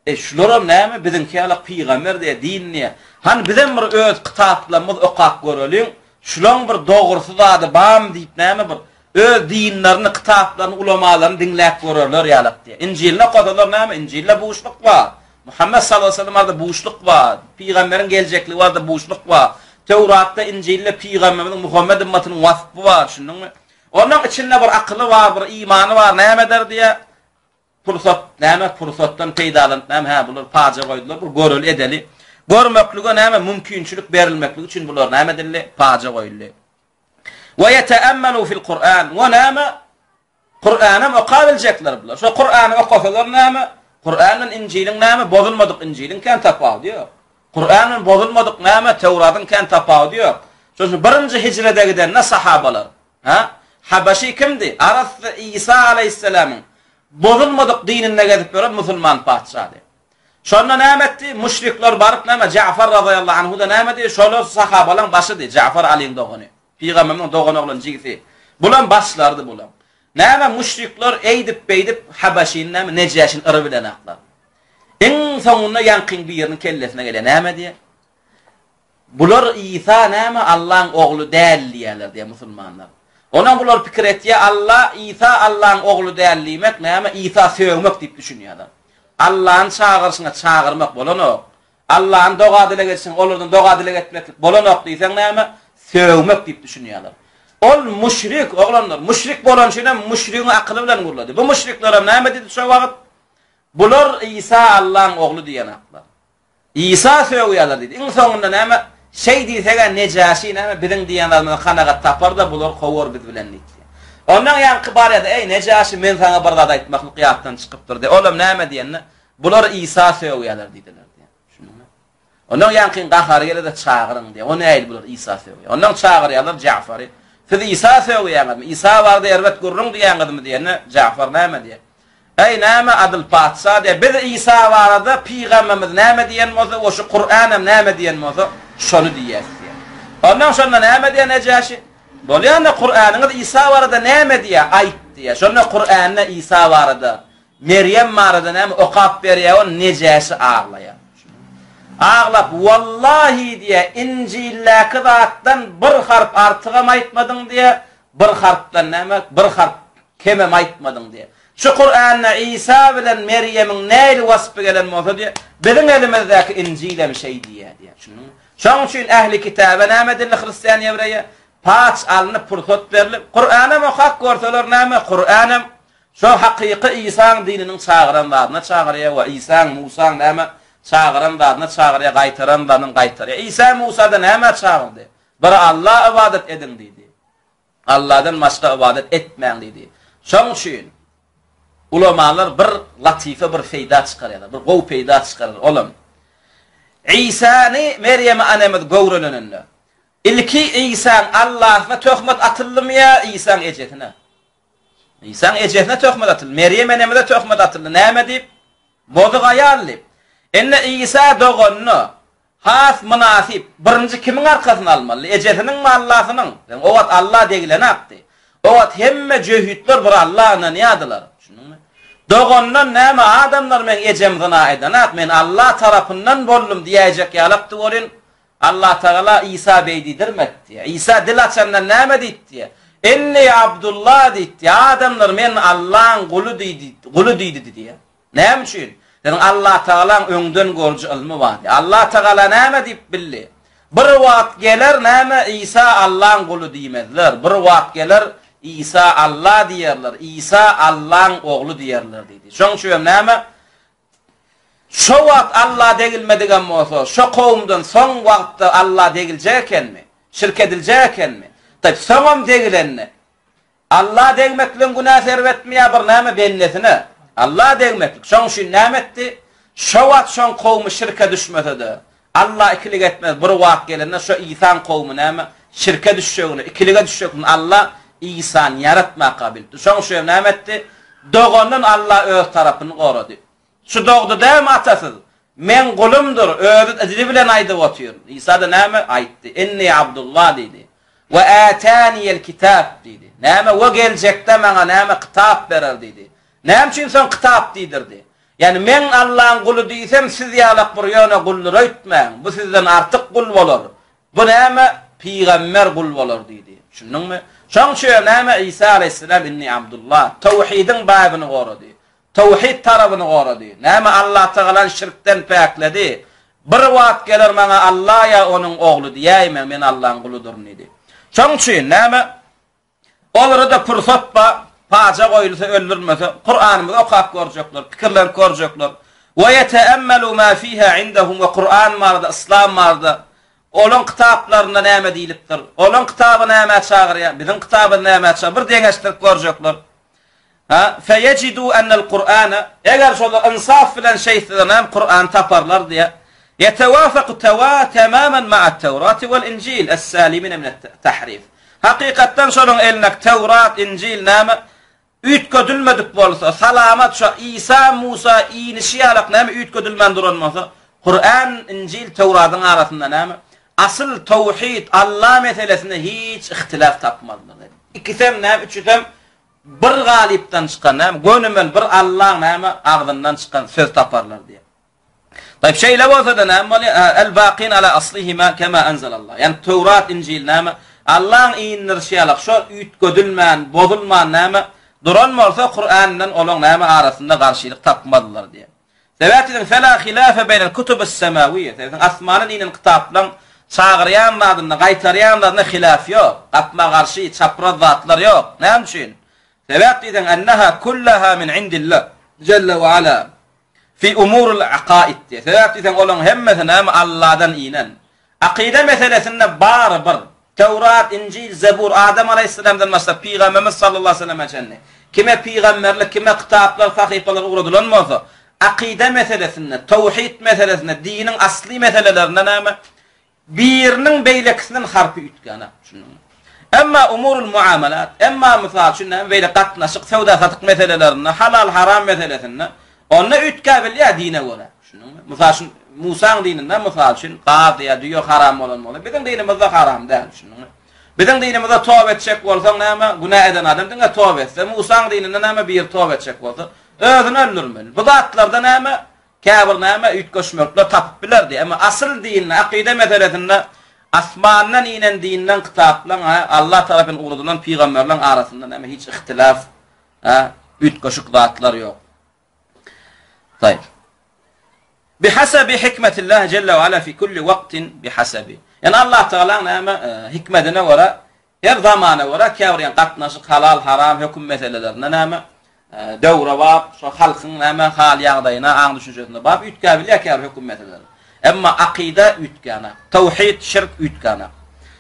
E şularam näme biziňki ýaly pygamber diýe, din diýe. Hany bizem bir öz kitaplarymyzy okap göreliň. Şulaň bir dogrusy zady barmy diýip näme bir öz dinlerini, kitaplaryny, ulamalaryny diňläp görerler ýalak diýe. Injilini okasalar näme? Injilde buşluk bar. Muhammet sallallahu aleyhi ve sellem barada buşluk bar. Pygamberiň geljekligi barada buşluk bar. Töwratda, Injilde pygamberimiziň Muhammet ymmatynyň waspy bar, düşündiňmi? Onuň içinde bir akyly bar, bir imany bar, näme eder diýýär. Pursat, näme, pursatdan peýdalanyp, näme, hä, bular paja goýdular, bir göreli edeli. Görmeklige näme, mümkinçilik berilmekligi üçin bular näme edildi? Paja goýuldy. We ýeteemmelu fil Kur'an. We näme? Kur'anam okabiljekler bular. Şo Kur'any okasalar näme? Kur'an bilen Injiliň näme? Bozulmadyk Injiliň kän tapawudy ýok. Kur'an bilen bozulmadyk näme? Töwradyň kän tapawudy ýok. Şonuň üçin birinji hijrede gidende sahabalar, ha? Habaşy kimdi? Arassa Isa aleýhissalamyň bozulmadyk dininde gezip ýören musulman patyşady. Şonda näme etdi? Müşrikler baryp näme? Ja'far razyýallahu anhu-da näme diýdi? Şolar sahabalaryň başydy. Ja'far Alyň dogany. Pygamberimiziň dogan oglan jigisi. Bulam başlardy bulam. Näme müşrikler eýdip-beýdip Habaşyny näme Nejäşini yrybilenaklar. Iň soňunda ýaňkyň biriniň kellesine gelýär. Näme diýýär? Bular Isa näme Allaň ogly däl diýýärler diýýär musulmanlar. Onam bular pikir etýär Alla Isa Allaň ogly däl diýmek näme Isa sögmek diýip düşünýärler. Allany çagyryşyňa çagyrmak bolanok. Allany doga-dileg edişiňe olardan doga-dileg etmeklik bolanok diýseň näme sögmek diýip düşünýärler. Ol müşrik oglanlar müşrik bolany üçinem müşrigiň akyly bilen gürledi. Bu müşriklerem näme diýdi şo wagt? Bular Isa Allaň ogly diýenaklar. Isa sögýärler diýdi. Iň soňunda näme? Şeý diýseg-ä Nejäşi näme biziň diýen zadymyzdan kanagat tapar-da bular kowar biz bilen diýdi. Ondan ýaňky barýar-da, Eý, Nejäşi, men saňa bir zat aýtmaklyk ýatdan çykypdyr diýdi. Olam näme diýende, Bular Isa sögýärler diýdiler diýýär. Düşündiňmi? Ondan ýaňkyň gahary gelýär-de çagyryň diýýär. O nähili bular Isa sögýär? Ondan çagyrýarlar Jafary. Siz Isa sögýäňizmi? Isa barada erbet gürrüň diýýäňizmi diýende, Jafar näme diýýär? Eý, näme adyl patyşa diýýär, biz Isa barada pygamberimiz näme diýen bolsa we şu Kuranam näme diýen bolsa, şony diýýäs diýýär. Ondan şonda näme diýýär Nejäşi? Bolýanda Kuranyňyz Isa barada näme diýýär, aýt diýýär. Şonda Kuranda Isa barada, Merýem barada näme okap berýär, ol Nejäşi aglaýar. Aglap, Wallahi diýýär, Injildäki zatdan bir harp artygam aýtmadyň diýýär, bir harpdan näme, bir harp Kemem aýtmadyň diýýär. Şu Kuranda Isa bilen Merýemiň nähili waspy gelen bolsa diýýär, biziň elimizdäki Injilem şeý diýýär diýýär. Düşündiňmi? Şonuň üçin ähli kitaba näme edildi hristian ýewreýe? Paç alnyp pursat berlip, Kuranam okap görseler näme, Kuranam şo hakyky Isaň dininiň çagyran zadyna çagyrýar we Isaň, Musaň näme çagyran zadyna çagyrýar, gaýtaran zadyny gaýtarýar. Isa Musada nämä çagyrdy? Bir Alla ybadat ediň diýdi. Alladan başga ybadat etmäň diýdi. Şoň üçin ulamalar bir latyfa bir peýda çykarýarlar, bir gowy peýda çykarýarlar. Olam Isany Merýem anemiz göwrelenende ilki Isaň Allasyna töhmet atyldymy ýa Isaň ejesine? Isaň ejesine töhmet atyldy. Merýem enemize töhmet atyldy. Näme diýip? Bozuk aýal diýip. Indi Isa doganda Has mynasyp, birinji kimiň arkasyny almaly? Ejesiniňmi, Allasynyň? Sen o wagt Alla degilenakdy. O wagt hemme jöhitler bir Alla ynanýardylar. Düşündiňmi? Dogandan näme adamlar meň ejem zyna edenak, men Alla tarapyndan boldum diýäýjek ýalakdy welin, Allatagala Isa beý diýdirmedi. Isa dil açandan näme diýipdi? Inni Abdullah diýipdi. Adamlar men Allaň guly diýdi, guly diýdi diýdi. Näme üçin? Seniň Allatagalaň öňden görüji ylmy bardy. Allatagala näme diýip bildi? Bir wagt geler näme Isa Allaň guly diýmezler. Bir wagt geler Isa Alla diýerler. Isa Allaň ogly diýerler diýdi. Şoň üçin hem näme? Şo wagt Alla degilmedigem bolsa, şo kowumdan soň wagtda Alla degiljek ekenmi? Şirk ediljek ekenmi? Taýp, soňam degilende Alla degmekligiň günäsi erbetmi ýa bir näme bendesine? Alla degmeklik. Şoň üçin näme etdi? Şo wagt şoň kowmy şirke düşmese-de, Alla ikilik etmez, bir wagt gelende şo Isaň kowmy näme şirke düşjegini, ikilige düşjekini Alla Isany ýaratmaka bilipdi. Şoň üçin hem näme etdi? Dogandan Alla öz tarapyny gorady. Şu dogdy dälmi atasyz? Meň gulumdyr, özi dili bilen aýdyp otyr. Isa-da näme aýtdy? Inni Abdullah diýdi. We ätäniyel kitap diýdi. Näme we geljekde maňa näme kitap berer diýdi. Näme üçin soň kitap diýdirdi? Ýagny meň Allaň guly diýsem siz ýalak bir ýöne guldur öýtmäň. Bu sizden artyk gul bolar. Bu näme pygamber gul bolar diýdi. Düşündiňmi? Şoň üçin näme Isa aleýhissalam inni Abdullah tawhidiň babyny gorady. Tawhid tarabyny gorady. Näme Allatagalany şirkden päkledi. Bir wagt geler maňa Alla ýa onuň ogly diýäýmäň, men Allaň guludyryn diýdi. Şoň üçin näme olara-da pursat ba, paja goýulsa öldürilmese, Kuranymyzy okap görjekler, pikirlenip görjekler. We ýeteemmelu ma fiha indahum we Kuran barada, yslam barada olaň kitaplarynda näme diýlipdir? Olaň kitaby nämä çagyrýar? Biziň kitabymyz nämä çagyrýar? Bir deňeşdirip görjekler. Ha, feýejidu ennel Kur'ana, eger şolar ynsaf bilen şeýtseler näme Kur'an taparlar diýýär. Ýetewafeku tewa tamamen ma'at Tewrati wal Injil es-salimine minet tahrif. Hakykatdan şolaryň elindäki Tewrat, Injil näme üýtgedilmedik bolsa, salamat şo Isa, Musa inişi ýalak näme üýtgedilmän duran bolsa, Kur'an, Injil, Tewradyň arasynda näme asyl tawhid, Allah meselesinde hiç ihtilaf tapmazlar. Ikisem näme, üçüsem. Bir galypdan çykan näme, gönümel bir Allaň näme agzyndan çykan söz taparlar diýýär. Taýyp şeýle bolsa-da näme bolýar? El-bakin ala aslihima kema enzelallah. Ýani Töwrat, Injil näme? Allaň indirişi ýaly şo üýtgedilmän, bozulman näme duran bolsa Kuran bilen olaň näme arasynda garşylyk tapmazlar diýýär. Sebäp diýseň fela hilafe beýnel kutubus semawiýe. Sebäp asmandan inen kitaplaň çagyrýan zadynda, gaýtarýan zadynda hilaf ýok. Gapma-garşy, çapraz zatlar ýok. Näme üçin? Sebäp diýseň enneha kullaha min indillah jelle we ala. Fi umurul akaid diýýär. Sebäp diýseň olaň hemmesi näme Alladan inen. Akyda meselesinde bary bir. Töwrat, Injil, Zebur, Adam alaýhyssalamdan başlap Pygamberimiz sallallahu aleýhi we selleme çenli kime pygamberlik, kime kitaplar, sahypalar ugradylan bolsa, akyda meselesinde, towhid meselesinde, diniň asly meselelerinde näme Biriniň beýlekisinden harpy üýtgänok, düşündiňmi? Emma umurul muamalat, emma mysal üçin näme beýle gatnaşyk, söwda-satyk meselelerinde, halal-haram meselesinde onda üýtgäbilýär dine görä, düşündiňmi? Mysal üçin Musaň dininde mysal üçin gaz ýa düýe haram bolan bolsa, biziň dinimizde haram däl, düşündiňmi? Biziň dinimizde toba etjek bolsaň näme, günä eden adam diňe toba etse, Musaň dininde näme biri toba etjek bolsa, özüni öldürmeli. Bu zatlarda näme Käbir näme üýtgeşmekler tapyp bilerdi. Emma asyl dinde, akyda meselesinde asmandan inen dinden kitaplaň, ha, Allah tarapyn ugradylan pygamberleň arasynda näme hiç ihtilaf, ha, üýtgeşik zatlar ýok. Taýyp. Bihasabi hikmetillah jelle we ala fi kulli waqtin bihasabi. Ýani Allah Tagalaň näme e, hikmetine görä Her zamana görä käbir ýa gatnaşyk halal haram höküm meselelerinde näme döwre bap şo halkyň näme hal ýagdaýyna aň düşünjesine bap üýtgäbilýär käbir höküm meseleleri. Emma akyda üýtgänak. Tawhid şirk üýtgänak.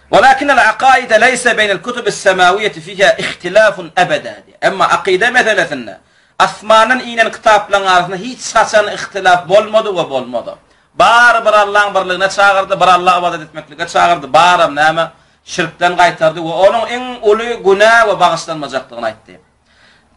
Walakin al akaide leýse beýnel kutubis semawiýeti fiha ihtilafun ebeda diýýär. Emma akyda meselesinde asmandan inen kitaplaryň arasynda hiç haçan ihtilaf bolmady we bolmaz. Bary bir Allaň birligine çagyrdy, bir Alla ybadat etmeklige çagyrdy, baram näme Şirkden gaýtardy we onuň iň uly günä we bagyşlanmajakdygyny aýtdy.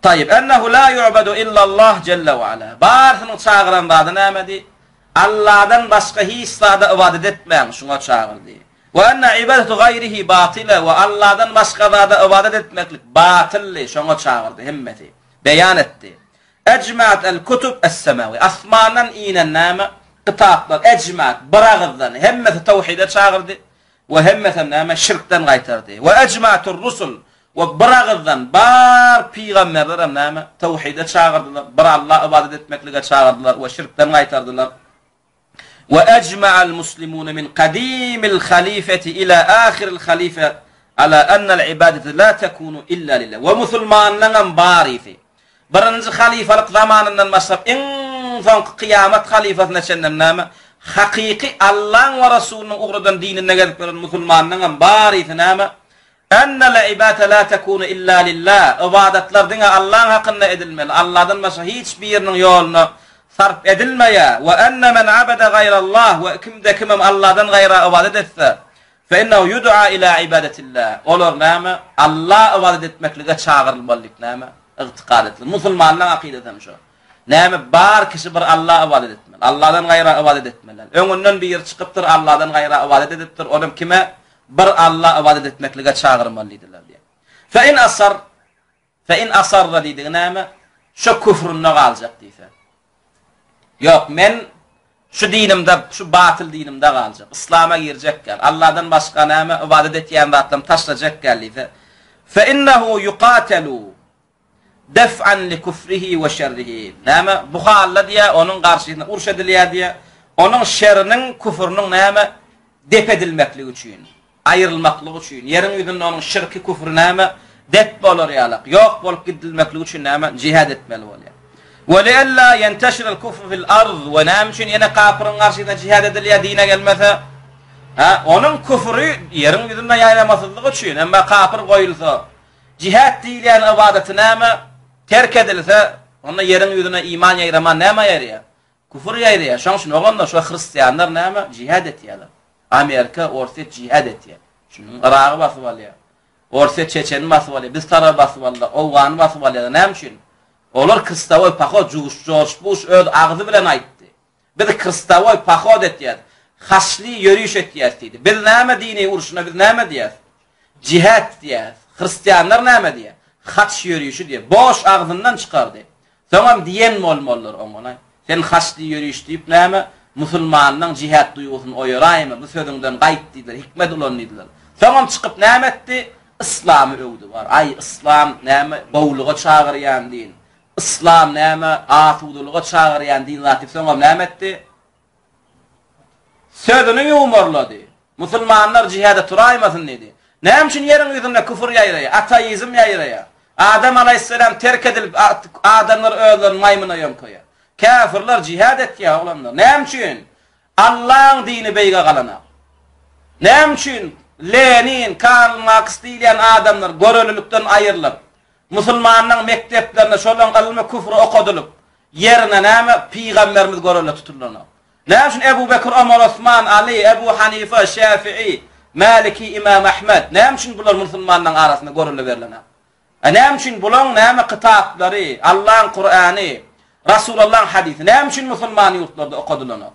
Taýyp, Ennehu la yu'badu illallah jelle we ala. Barysynyň çagyran zady nämedi? Alladan başga hiç zada ybadat etmäň, şuňa çagyrdy. We enne ibadatu gaýrihi batyla we Alladan başga zada ybadat etmeklik batyldy, şoňa çagyrdy hemmesi. Beýan etdi. Ejma'at el-kutub es-semawi. Asmandan inen näme? Kitaplar, ejma'at, bir agyzdan hemmesi tawhide çagyrdy. We hemmesem näme? Şirkden gaýtardy. We ejma'atur rusul we bir agyzdan bar pygamberlerem näme? Tawhide çagyrdylar, bir Alla ybadat etmeklige çagyrdylar we şirkden gaýtardylar. We ejma'al muslimune min kadimil halifeti ila ahiril halife ala ennel ibadete la tekunu illa lillah. We musulmanlaňam barysy Birinji halyfalyk zamanyndan başlap iň soňky kyýamat halyfasyna çenlem näme? Hakyky Allaň we Rasulynyň ugradan dininde gezip ýören musulmanlaňam barysy näme? Ennel ibate la tekunu illa lillah. Ybadatlar diňe Allaň hakynda edilmeli. Alladan başga hiç biriniň ýoluna sarp edilmeýär. We enne men abede gaýrallah we kimde kimem Alladan gaýra ybadat etse, Fe innehu yud'a ila ibadatillah. Olar näme? Alla ybadat etmeklige çagyrylmaly diýip näme? Ygtykad etdiler. Musulmanlaryň akydasy hem şo. Näme bar kişi bir Alla ybadat etmeli. Alladan gaýra ybadat etmeli. Öňünden biri çykypdyr, Alladan gaýra ybadat edipdir. Olam kime? Bir Alla ybadat etmeklige çagyrmaly diýdiler diýip. Fe in asar Fe in asarra diýdigi näme? Şo küfründe galjak diýse. Ýok, men şu dinimde, şu batyl dinimde galjak. Yslama girjek gel. Allahdan başga näme ybadat etýän zatlarymy taşlajak gel diýse. Fe innehu yuqatalu def'an li kufrihi we şerrihi. Näme? Bu halda diýä, onuň garşysyna uruş edilýär diýä. Onuň şeriniň, küfrüniň näme? Dep edilmekligi üçin. Aýrylmaklygy üçin, ýeriň ýüzünde onuň şirki, küfri näme, dep bolar ýalak, ýok bolup gidilmekligi üçin näme, jihad etmeli bolýar. We liella ýenteşirel kufru fil arz, we näme üçin ýene kapyryň garşysyna jihad edilýär, dine gelmese? Hä, onuň küfri ýeriň ýüzünde ýaýramasyzlygy üçin, emma kapyr goýulsa, jihad diýilýän ybadaty näme, terk edilse, onda ýeriň ýüzüne iman ýaýraman näme ýaýraýar? Küfür ýaýraýar. Şoň üçin oglanlar şo hristianlar näme jihad etýärler. Amerika, Orsýet jihad etýär. Şunuň Yragy basyp alýar. Orsýet Çeçeni basyp alýar. Biz tarapy basyp aldylar. Owgany basyp alýarlar. Näme üçin? Olar kristowoý pohod Juş, Jorj Buş öz agzy bilen aýtdy. Biz kristowoý pohod etýäs. Haçly ýöriş etýäs diýdi. Biz näme dini urşuna biz näme diýýäs? Jihad diýýäs. Hristianlar näme diýýär? Haç ýörişi diýip, boş agzyndan çykardy. Soňam diýen bolmalydyr oňa, Sen haçly ýöriş diýip näme, musulmanlaň jihad duýgusyny oýaraýma, bu sözüňden gaýt diýdiler, hikmet ulan diýdiler. Soňam çykyp näme etdi? Yslamy öwdi bar. Aý, yslam näme, gowulyga çagyrýan din. Yslam näme, asudalyga çagyrýan din zat diýip soňam näme etdi? Sözüni ýuwmarlady. Musulmanlar jihada turaýmasyn diýdi. Näme üçin ýeriň ýüzünde küfür ýaýraýar, ateizm ýaýraýar? Adam alaýhyssalam terk edilip, adamlar özlerini maýmyna ýöňkeýär. Käfirler jihad etýär, oglanlar. Näme üçin? Allaň dini beýige galanak. Näme üçin Lenin, Karl Marks diýilýän adamlar görelilikden aýrylyp, musulmanlaryň mekdeplerinde şolaryň ylmy küfri okadylyp, Ýerine näme pygamberimiz görelde tutulanok? Näme üçin Ebu Bekir, Omar, Osman, Aly, Ebu Hanife, Şäfii, Maliki, Imam Ahmed, näme üçin bular musulmanlaryň arasynda görelde berlenak? E näme üçin bulaň näme kitaplary, Allaň Kurany, Rasulallaň hadysy näme üçin musulman ýurtlarda okadylanok?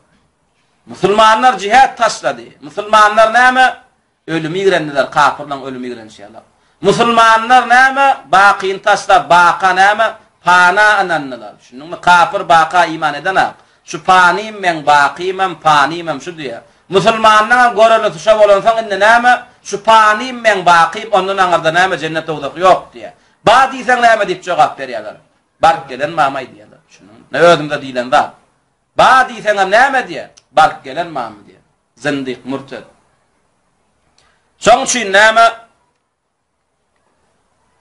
Musulmanlar jihad taşlady. Musulmanlar näme Ölümi ýigrendiler, kapyrlaň ölümi ýigrenişi ýaly. Musulmanlar näme, bakyny taşlap, baka näme, pana ynandylar. Düşündiňmi? Kapyr baka iman edenak. Şu panym meň bakymam, panymam şu diýýär. Musulmanlaňam görelisi şo bolansoň indi näme, şu panym meň bakym, ondan aňyrda näme jennet dowzah ýok diýýär. Ba diýseň näme diýip jogap berýärler. Baryp gelen mamaý diýýärler. Düşündiňmi? Özümize diýlen zat. Ba diýseňem näme diýýär? Baryp gelen mamy diýýär. Zyndyk, mürted. Şoň üçin näme?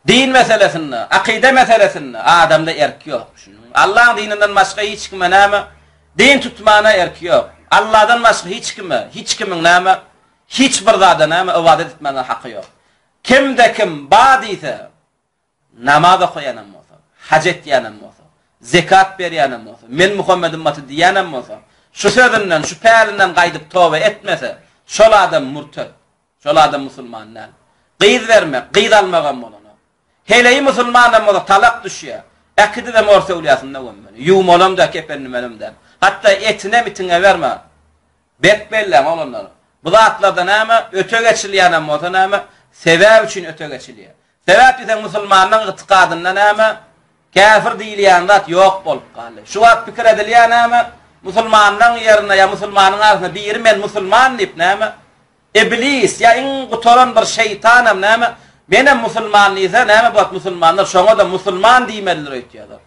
Din meselesinde, akyda meselesinde adamda erk ýok. Düşündiňmi? Allaň dininden başga hiç kime näme? Din tutmana erki ýok. Allahdan başga hiç kime, hiç kimiň näme? Hiç bir zada näme ybadat etmäne haky ýok. Kimde kim ba diýse, Namaz okaýanam bolsa, haj etýänem bolsa, zekat berýänem bolsa, men Muhammet ymmaty diýýänem bolsa, şu sözünden, şu pälinden gaýdyp toba etmese, şol adam mürted. Şol adam musulman däl. Gyz bermek, gyz almagam bolanok. Heleýi musulmanam bolsa talak düşýär. Äkidibem ors öwlüýasynda gömmeli. Ýuwmalam däl, kepenlemelem däl. Hatda etinem itiňe berme. Berk belläň, oglanlar. Bu zatlarda näme, öte geçilýänem bolsa näme, sebäp üçin öte geçilýär. Sebäp diýseň musulmanyň ygtykadynda näme, käfir diýilýän zat ýok bolup galdy. Şu wagt pikir edilýär näme, musulmanlaň ýerine ýa musulmanyň arasynda biri men musulman diýip näme, iblis ýa iň gutaran bir şeýtanam näme, menem musulman diýse näme bu wagt musulmanlar şoňa-da musulman diýmelidir öýtýärler.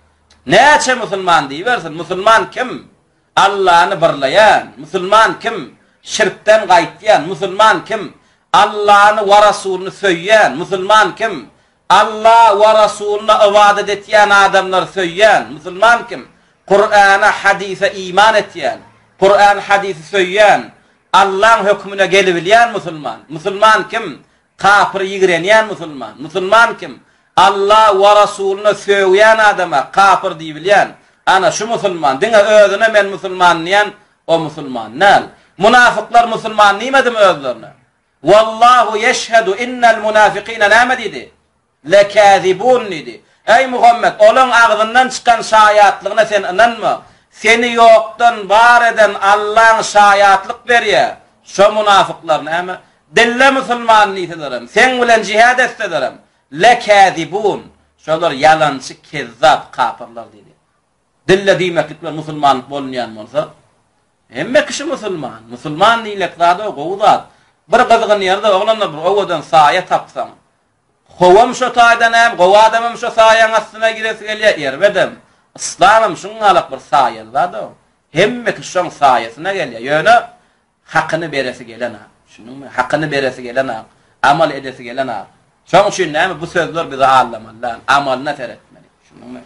Näçe musulman diýibersin, musulman kim? Allany birleýän, musulman kim? Şirkden gaýtýan, musulman kim? Allany we Rasulyny söýýän, musulman kim? Alla we Rasulyna ybadat etýän adamlary söýýän, musulman kim? Kur'ana, hadysa iman etýän, Kur'an, hadysy söýýän, Allaň hökmüne gelibilýän musulman, musulman kim? Kapyry ýigrenýän musulman. Musulman kim? Alla we Rasulyna sögýän adama kapyr diýibilýän. Ana şu musulman. Diňe özüne men musulman diýen o musulman däl. Munafyklar musulman diýmedimi özlerine? Wallahu ýeşhedu innel munafikine näme diýdi? Lekâzibûn diýdi. Eý Muhammet, olaň agzyndan çykan şaýatlygyna sen ynanma. Seni ýokdan bar eden Allaň şaýatlyk berýär. Şo munafyklar näme? Dille musulman diýselerem, seň bilen jihad etselerem, lekâzibûn, şolar ýalançy, kezzap, kapyrlar diýdi. Dille diýmeklik bilen musulmanlyk bolunýan bolsa, hemme kişi musulman. Musulman diýlek zat-a gowy zat. Bir gyzgyn ýerde oglanlar bir owadan saýa tapsaň, Howam şo taýdan hem, gowy adamam şo saýaň astyna giresi gelýär, erbedem. Yslamam şuňňalak bir saýaly zat-ow. Hemme kişi şoň saýasyna gelýär. Ýöne hakyny beresi gelenak. Düşündiňmi? Hakyny beresi gelenak. Amal edesi gelenak. Şoň üçin näme bu sözler bizi aldamaly däl. Amalyna seretmeli. Düşündiňmi?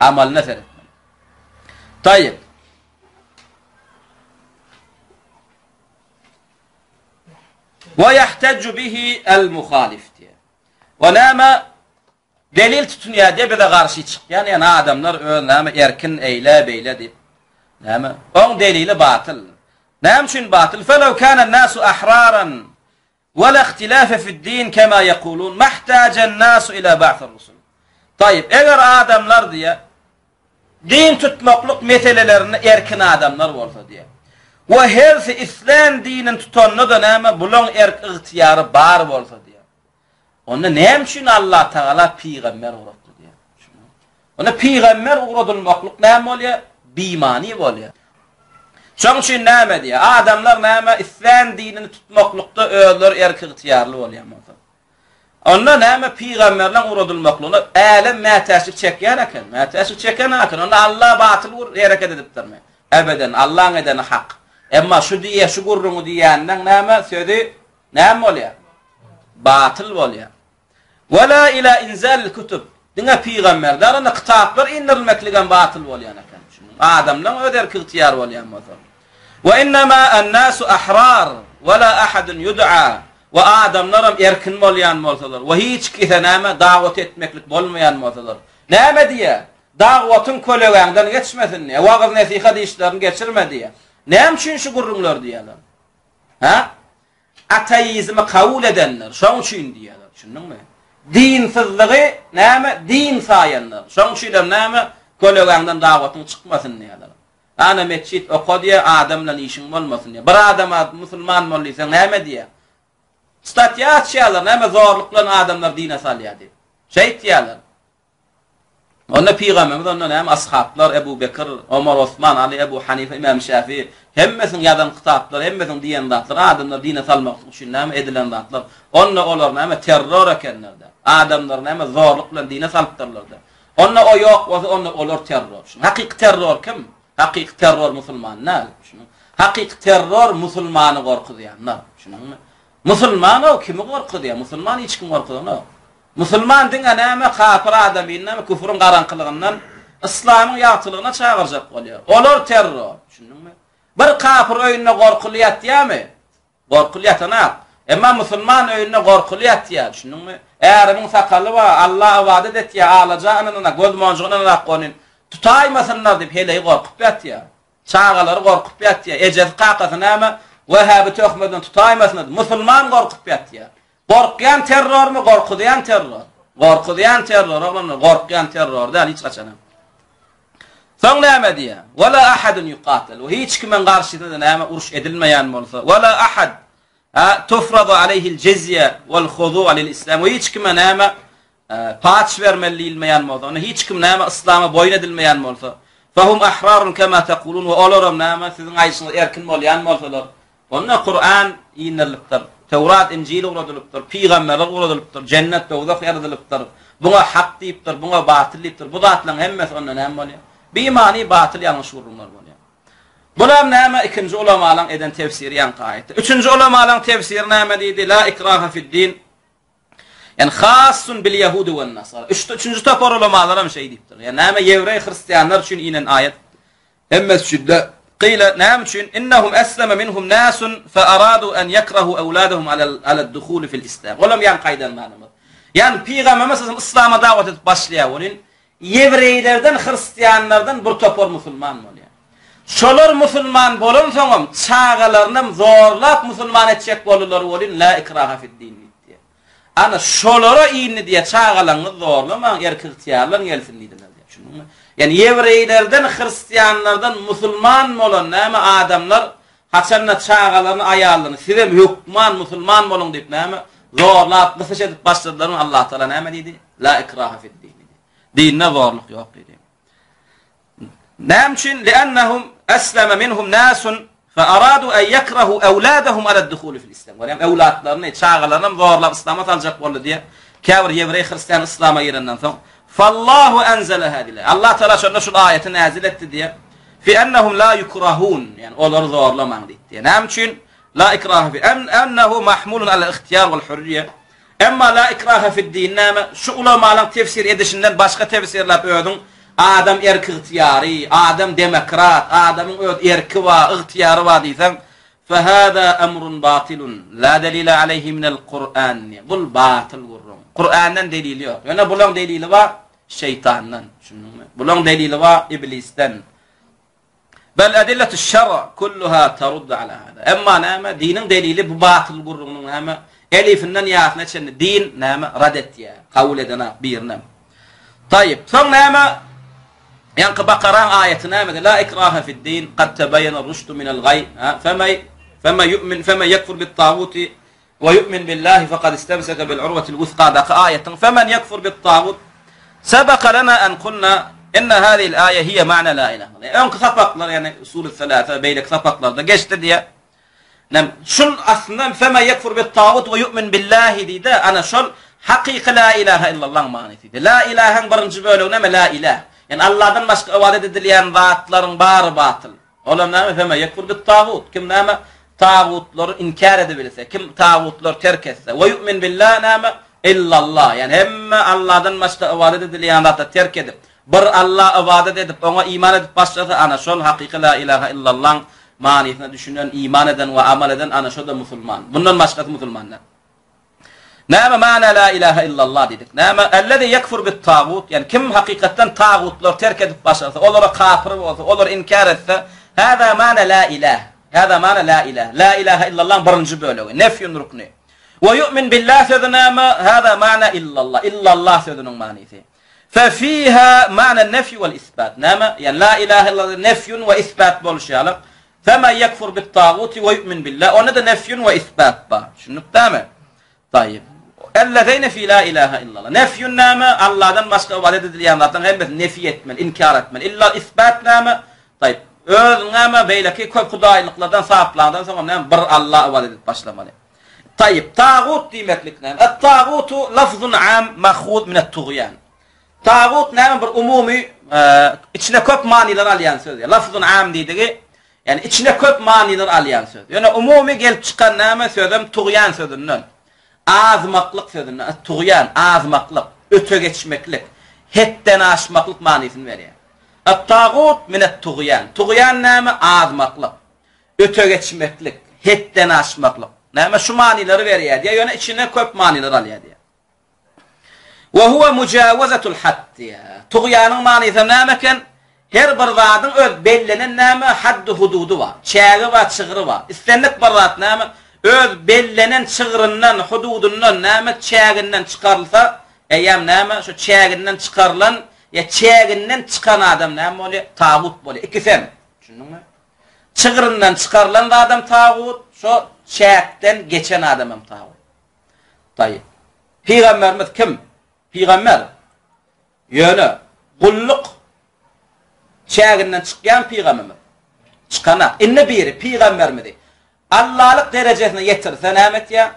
Amalyna seretmeli. Taýyp. Wa ýahtaju bihi al-muhalif diýýär. We näme delil tutunýar diýip bize garşy çykýan, ýani adamlar öz näme erkin eýle beýle diýip. Näme? Oň delili batyl. Näme üçin batyl? Felew kana nasu ahraran we la ihtilafa fid-din kema ýekulun mahtajan nasu ila ba'sir rusul. Taýyp, eger adamlar diýýär Din tutmaklyk meselelerinde erkin adamlar bolsa diýýär. We hersi islän dinini tutanda-da näme, bulaň erk-ygtyýary bar bolsa diýýär. Onda näme üçin Allah Tagala pygamber ugratdy diýýär. Onda pygamber ugradylmaklyk näme bolýar? Bimany bolýar. Şoň üçin näme diýýär? Adamlar näme islän dinini tutmaklykda özleri erk-ygtyýarly bolýan bolsa. Onda näme pygamberleň ugradylmaklygyna älem mätäçlik çekýän eken. Mätäçlik çeken eken. Onda Allah batyl hereket edipdirmi? Ebeden, Allaň edeni hak. Emma şu diýe, şu gürrüňi diýýänleň näme sözi näme bolýar? Batyl bolýar. Ve la ila inzalil kutub. Diňe pygamber däl, onda kitaplar indirilmekligem batyl bolýan eken. Adamlaň öz erki-ygtyýary bolýan bolsa. Ve innema en-nasu ahrar ve la ahadun yud'a. We adamlaram erkin bolýan bolsalar we hiç kise näme dawat etmeklik bolmaýan bolsalar. Näme diýýär? Dagwatyň kölegaňdan geçmesin diýýär. Wagyz-nesihat işlerini geçirme diýýär. Näme üçin şu gürrüňleri diýýärler? Hä? Ateizmi kabul edenler, şoň üçin diýýärler. Düşündiňmi? Dinsyzlygy näme? Din saýanlar. Şoň üçin hem näme? Kölegaňdan dagwatyň çykmasyn diýýärler. Ana metjit oka diýýär, adam bilen işiň bolmasyn diýýär. Bir adama musulman bol diýseň näme diýýär? Statýa açýarlar, näme zorluk bilen adamlar dine salýar diýip. Şeýtýärler. Onda pygamberimiz onda näme ashablar Ebu Bekir, Omar, Osman, Ali, Ebu Hanife, Imam Şafi hemmesiniň ýazan kitaplary, hemmesiniň diýen zatlary adamlar dine salmak üçin näme edilen zatlar. Onda olar näme terror ekenler-de. Adamlary näme zorluk bilen dine salypdyrlar-da. Onda o ýok bolsa onda olar terror. Hakyky terror kim? Hakyky terror musulman däl. Hakyky terror musulmany gorkuzýanlar. Düşündiňmi? Musulman o kimi gorkuzýar? Musulman hiç kim gorkuzanok. Musulman diňe näme kapyr adamyny näme küfrüň garaňkylygyndan yslamyň ýagtylygyna çagyrjak bolýar. Olar terror. Düşündiňmi? Bir kapyr öýünde gorkuly ýatýarmy? Gorkuly ýatanak. Emma musulman öýünde gorkuly ýatýar. Düşündiňmi? Ärimiň sakaly bar, Alla ybadat etýär, alaja ynanyna, göz monjugyna ynanynak ony tutaýmasynlar diýip heleýi gorkup ýatýar. Çagalary gorkup ýatýar. Ejesi kakasy näme? Wehhabi töhmedinden tutaýmasynlar diýip musulman gorkup ýatýar. Gorkýan terrormy, gorkuzýan terror? Gorkuzýan terror, oglanlar, gorkýan terror däl hiç haçanam. Soň näme diýýär? Wala ahadun yuqatal. We hiç kimiň garşysyna näme uruş edilmeýän bolsa, wala ahad ha tufradu aleyhi'l jizye wal hudu' lil islam. We hiç kime näme paç bermeli diýilmeýän bolsa, onda hiç kim näme yslama boýun edilmeýän bolsa, fahum ahrarun kema taqulun we olaram näme siziň aýdyşyňyz erkin bolýan bolsalar, Onda Kuran inderilipdir, Töwrat, Injil ugradylypdyr, pygamberler ugradylypdyr, jennet, dowzah ýaradylypdyr. Buňa hak diýipdir, buňa batyl diýipdir. Bu zatlaryň hemmesi onda näme bolýar? Bimany, batyl, ýalňyş gürrüňler bolýar. Bulam näme? Ikinji ulamalaň eden tefsiri ýaňky aýatda. Üçünji ulamalaň tefsiri näme diýdi? La ikraha fid-din. Ýani hassun bil ýehudi wen nasara. Üç, üçünji topar ulamalar hem şeý diýipdir. Ýani näme ýewreý hristianlar üçin inen aýat hemmesi üçin de Gyla näme üçin innahum esleme minhum nasun fa aradu an yakrahu awladahum ala ala duhul fil islam. Olam ýaňky aýdan manymyz. Ýani pygamberimiz sallallahu yslama dawat edip başlaýar welin ýewreýlerden hristianlardan bir topar musulman bolýar. Şolar musulman bolansoňam çagalarynam zorlap musulman etjek boldular welin la ikraha fid din diýdi. Ana şolara indi diýýär çagalaryňyzy zorlamaň erk ygtyýarlaryň gelsin diýdiler diýýär. Düşündiňmi? Ýani ýewreýlerden hristianlardan musulman bolan näme adamlar haçanda çagalaryny aýallaryny sizem hökman musulman boluň diýip näme zorlap gysyş edip başladylar Allah Taala näme diýdi? La ikraha fid din diýdi. Dinde zorluk ýok diýdi. Näme üçin? Li'annahum aslama minhum nasun fa aradu an yakrahu awladahum ala ad-dukhul fil islam. Görýäňmi? Ewlatlaryny, çagalaryny hem zorlap islama saljak boldy diýe. Käbir ýewreý hristian islama girenden soň, Fallahu anzala hadil. Allah Taala şonda şu aýaty nazil etdi diýe. Fi annahum la yukrahun. Ýani olary zorlamaň diýdi. Näme üçin? La ikraha fi annahu mahmulun ala ihtiyar wal hurriýe. Emma la ikraha fid-din näme? Şu ulamalaň tefsir edişinden başga tefsirläp özüň adam erk-ygtyýary, adam demokrat, adamyň öz erki bar, ygtyýary bar diýseň, fehâzâ emrun batylun, lâ delile aleyhi minel Kur'an. Bul batyl gürrüň. Kur'andan delili ýok. Ýöne bulaň delili bar şeýtandan. Düşündiňmi? Bulaň delili bar iblisden. Bel edilletu şer'a kulluha taruddu ala hada. Emma näme? Diniň delili bu batyl gürrüňiniň näme? Elifinden ýasyna çenli din näme? Rad etýär. Kabul edenak birinem. Taýyp. Soň näme? Ýaňky Bakaraň aýaty näme? La ikraha fid din, kad tebeýene ruşdu minel gaý. Femey femey yu'min femey yekfur bit taguti. We yu'min billahi fekad istemseke bil urwetil wuthkadaky aýatyň femen yekfur bit tagut sebeka lena en kulna inne hazihil aýe hiye ma'na la ilahe illallah. Öňki sapaklar ýagny usulü selase beýleki sapaklarda geçdi diýe. Nem şul aslynda femen yekfur bit tagut we yu'min billahi diýdi. Ana şol hakyky la ilahe illallahyň manysy. La ilaheň birinji bölegi näme la ilah. Ýagny Allahdan başga ybadat edilýän zatlaryň bary batyl. Olam näme? Feme yekfur bit tagut. Kim näme? Tagutlary inkär edebilse, kim tagutlary terk etse. We yu'min billah näme? Illallah. Ýani hemme Allahdan başga ybadat edilýän zatlary terk edip, bir Alla ybadat edip, oňa iman edip başlasa, ana şol hakyky la ilaha illallaň manysyna düşünen, iman eden we amal eden ana şo-da musulman. Bundan başgasy musulman däl. Näme mana la ilaha illallah diýdik? Näme ellezi yekfur bit tagut? Ýani kim hakykatdan tagutlary terk edip başarsa, olara kapyr bolsa, olary inkär etse, hada mana la ilah. Hada mana la ilah. La ilaha illallah birinji bölegi, nefýun rukny. We yu'min billah sözi näme? Hada mana illallah. Illallah sözüniň manysy. Fe fiha mana nefý wal isbat. Näme? Ýani la ilaha illallah nefýun we isbat bolşy ýaly. Femen yekfur bit-taguti we yu'min billah. Onda-da nefýun we isbat bar. Düşündik dämi? Taýyp. Ellezeýne fi la ilaha illallah. Nefýun näme? Allahdan başga ybadat edilýän zatlaryň hemmesini nefi etmeli, inkar etmeli. Illa isbat näme? Taýyp. Özüň näme beýleki köp hudaýlyklardan saplandan soň näme bir Alla ybadat edip başlamaly. Taýyp. Tagut diýmeklik näme? At-tagutu lafzun am mahuz min at-tughyan. Tagut näme bir umumy içine köp manylar alýan söz. Lafzun am diýdigi, ýani içine köp manylar alýan söz. Ýöne umumy gelip çykan näme sözem tugýan sözünden. Azmaklyk sözünden, tugýan, azmaklyk, öte geçmeklik, hetden aşmaklyk manysyny berýär. At-tagut minet tugýan. Tugýan näme? Azmaklyk, öte geçmeklik, hetden aşmaklyk. Näme şu manylary berýär diýýär, ýöne içine köp manylar alýar diýýär. Wa huwa mujawazatul hadd diýýär. Tugýanyň manysy näme eken? Her bir zadyň öz bellenen näme haddy-hududy bar. Çägi bar, çygry bar. Islendik bir zat näme öz bellenen çygryndan, hududyndan näme çäginden çykarylsa, eýýäm näme şu çäginden çykarylan ýa çäginden çykan adam näme bolýar? Tagut bolýar. Ikisem. Düşündiňmi? Çygryndan çykarylan zadam tagut, şo çäkden geçen adamam tagut. Taýyp. Pygamberimiz kim? Pygamber. Ýöne gulluk çäginden çykýan pygamberimiz. Çykanak. Indi biri pygamberimizi Allalyk derejesine ýetirse näme etýär?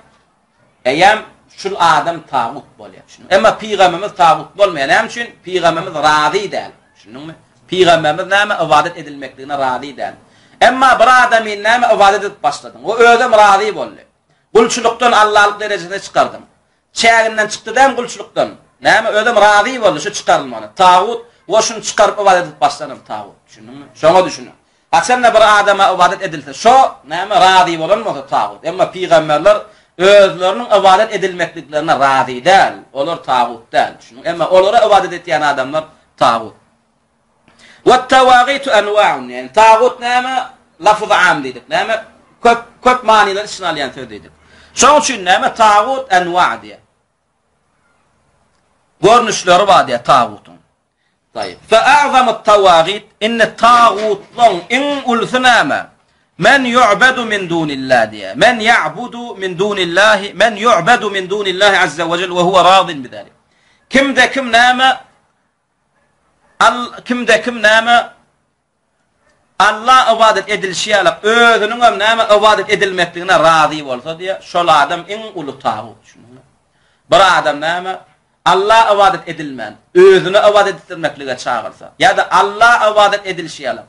Eýýäm şul adam tagut bolýar. Emma pygamberimiz tagut bolmaýar. Näme üçin? Pygamberimiz razy däl. Düşündiňmi? Pygamberimiz näme ybadat edilmekligine razy däl. Emma bir adamyny näme ybadat edip başladyň? O özem razy boldy. Gulçulykdan Allalyk derejesine çykardym. Çäginden çykdy dämi gulçulykdan? Näme özem razy boldy şu çykarylmagyna. Tagut we şuny çykaryp ybadat edip başlanam tagut. Düşündiňmi? Şoňa düşüniň. Haçanda bir adama ybadat edilse şo näme razy bolan bolsa tagut. Emma pygamberler özleriniň ybadat edilmekliklerine razy däl. Olar tagut däl. Düşündiňmi? Emma olara ybadat etýän adamlar tagut. Wat-tawagitu enwa'un. Ýagny tagut näme? Lafz am diýdik. Näme? Köp köp manylary içine alýan söz diýdik. Şonuň üçin näme tagut enwa diýär. Görnüşleri bar diýär tagutyň. Taýyp. Fa a'zamut tawagit indi tagutlaryň iň ulusy näme? Men yu'badu min dunillah diýär. Men ya'budu min dunillahi, men yu'badu min dunillahi azza we jelle we huwa radin bidalik. Kimde kim näme Al kimde kim näme Alla ybadat edilişi ýaly özüniň hem näme ybadat edilmekligine razy bolsa diýe, şol adam iň uly tagut. Düşündiňmi? Bir adam näme Alla ybadat edilmän, özüne ybadat etdirmeklige çagyrsa, ýa-da Alla ybadat edilişi ýaly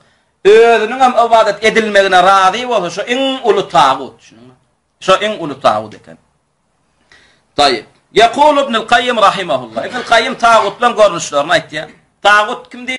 özüniň hem ybadat edilmegine razy bolsa, şo iň uly tagut. Düşündiňmi? Şo iň uly tagut eken. Taýyp. Ýekulu Ibnül Kaýym rahimehullah. Ibnül Kaýym tagutlaryň görnüşlerini aýtýar. Tagut kim diýdik?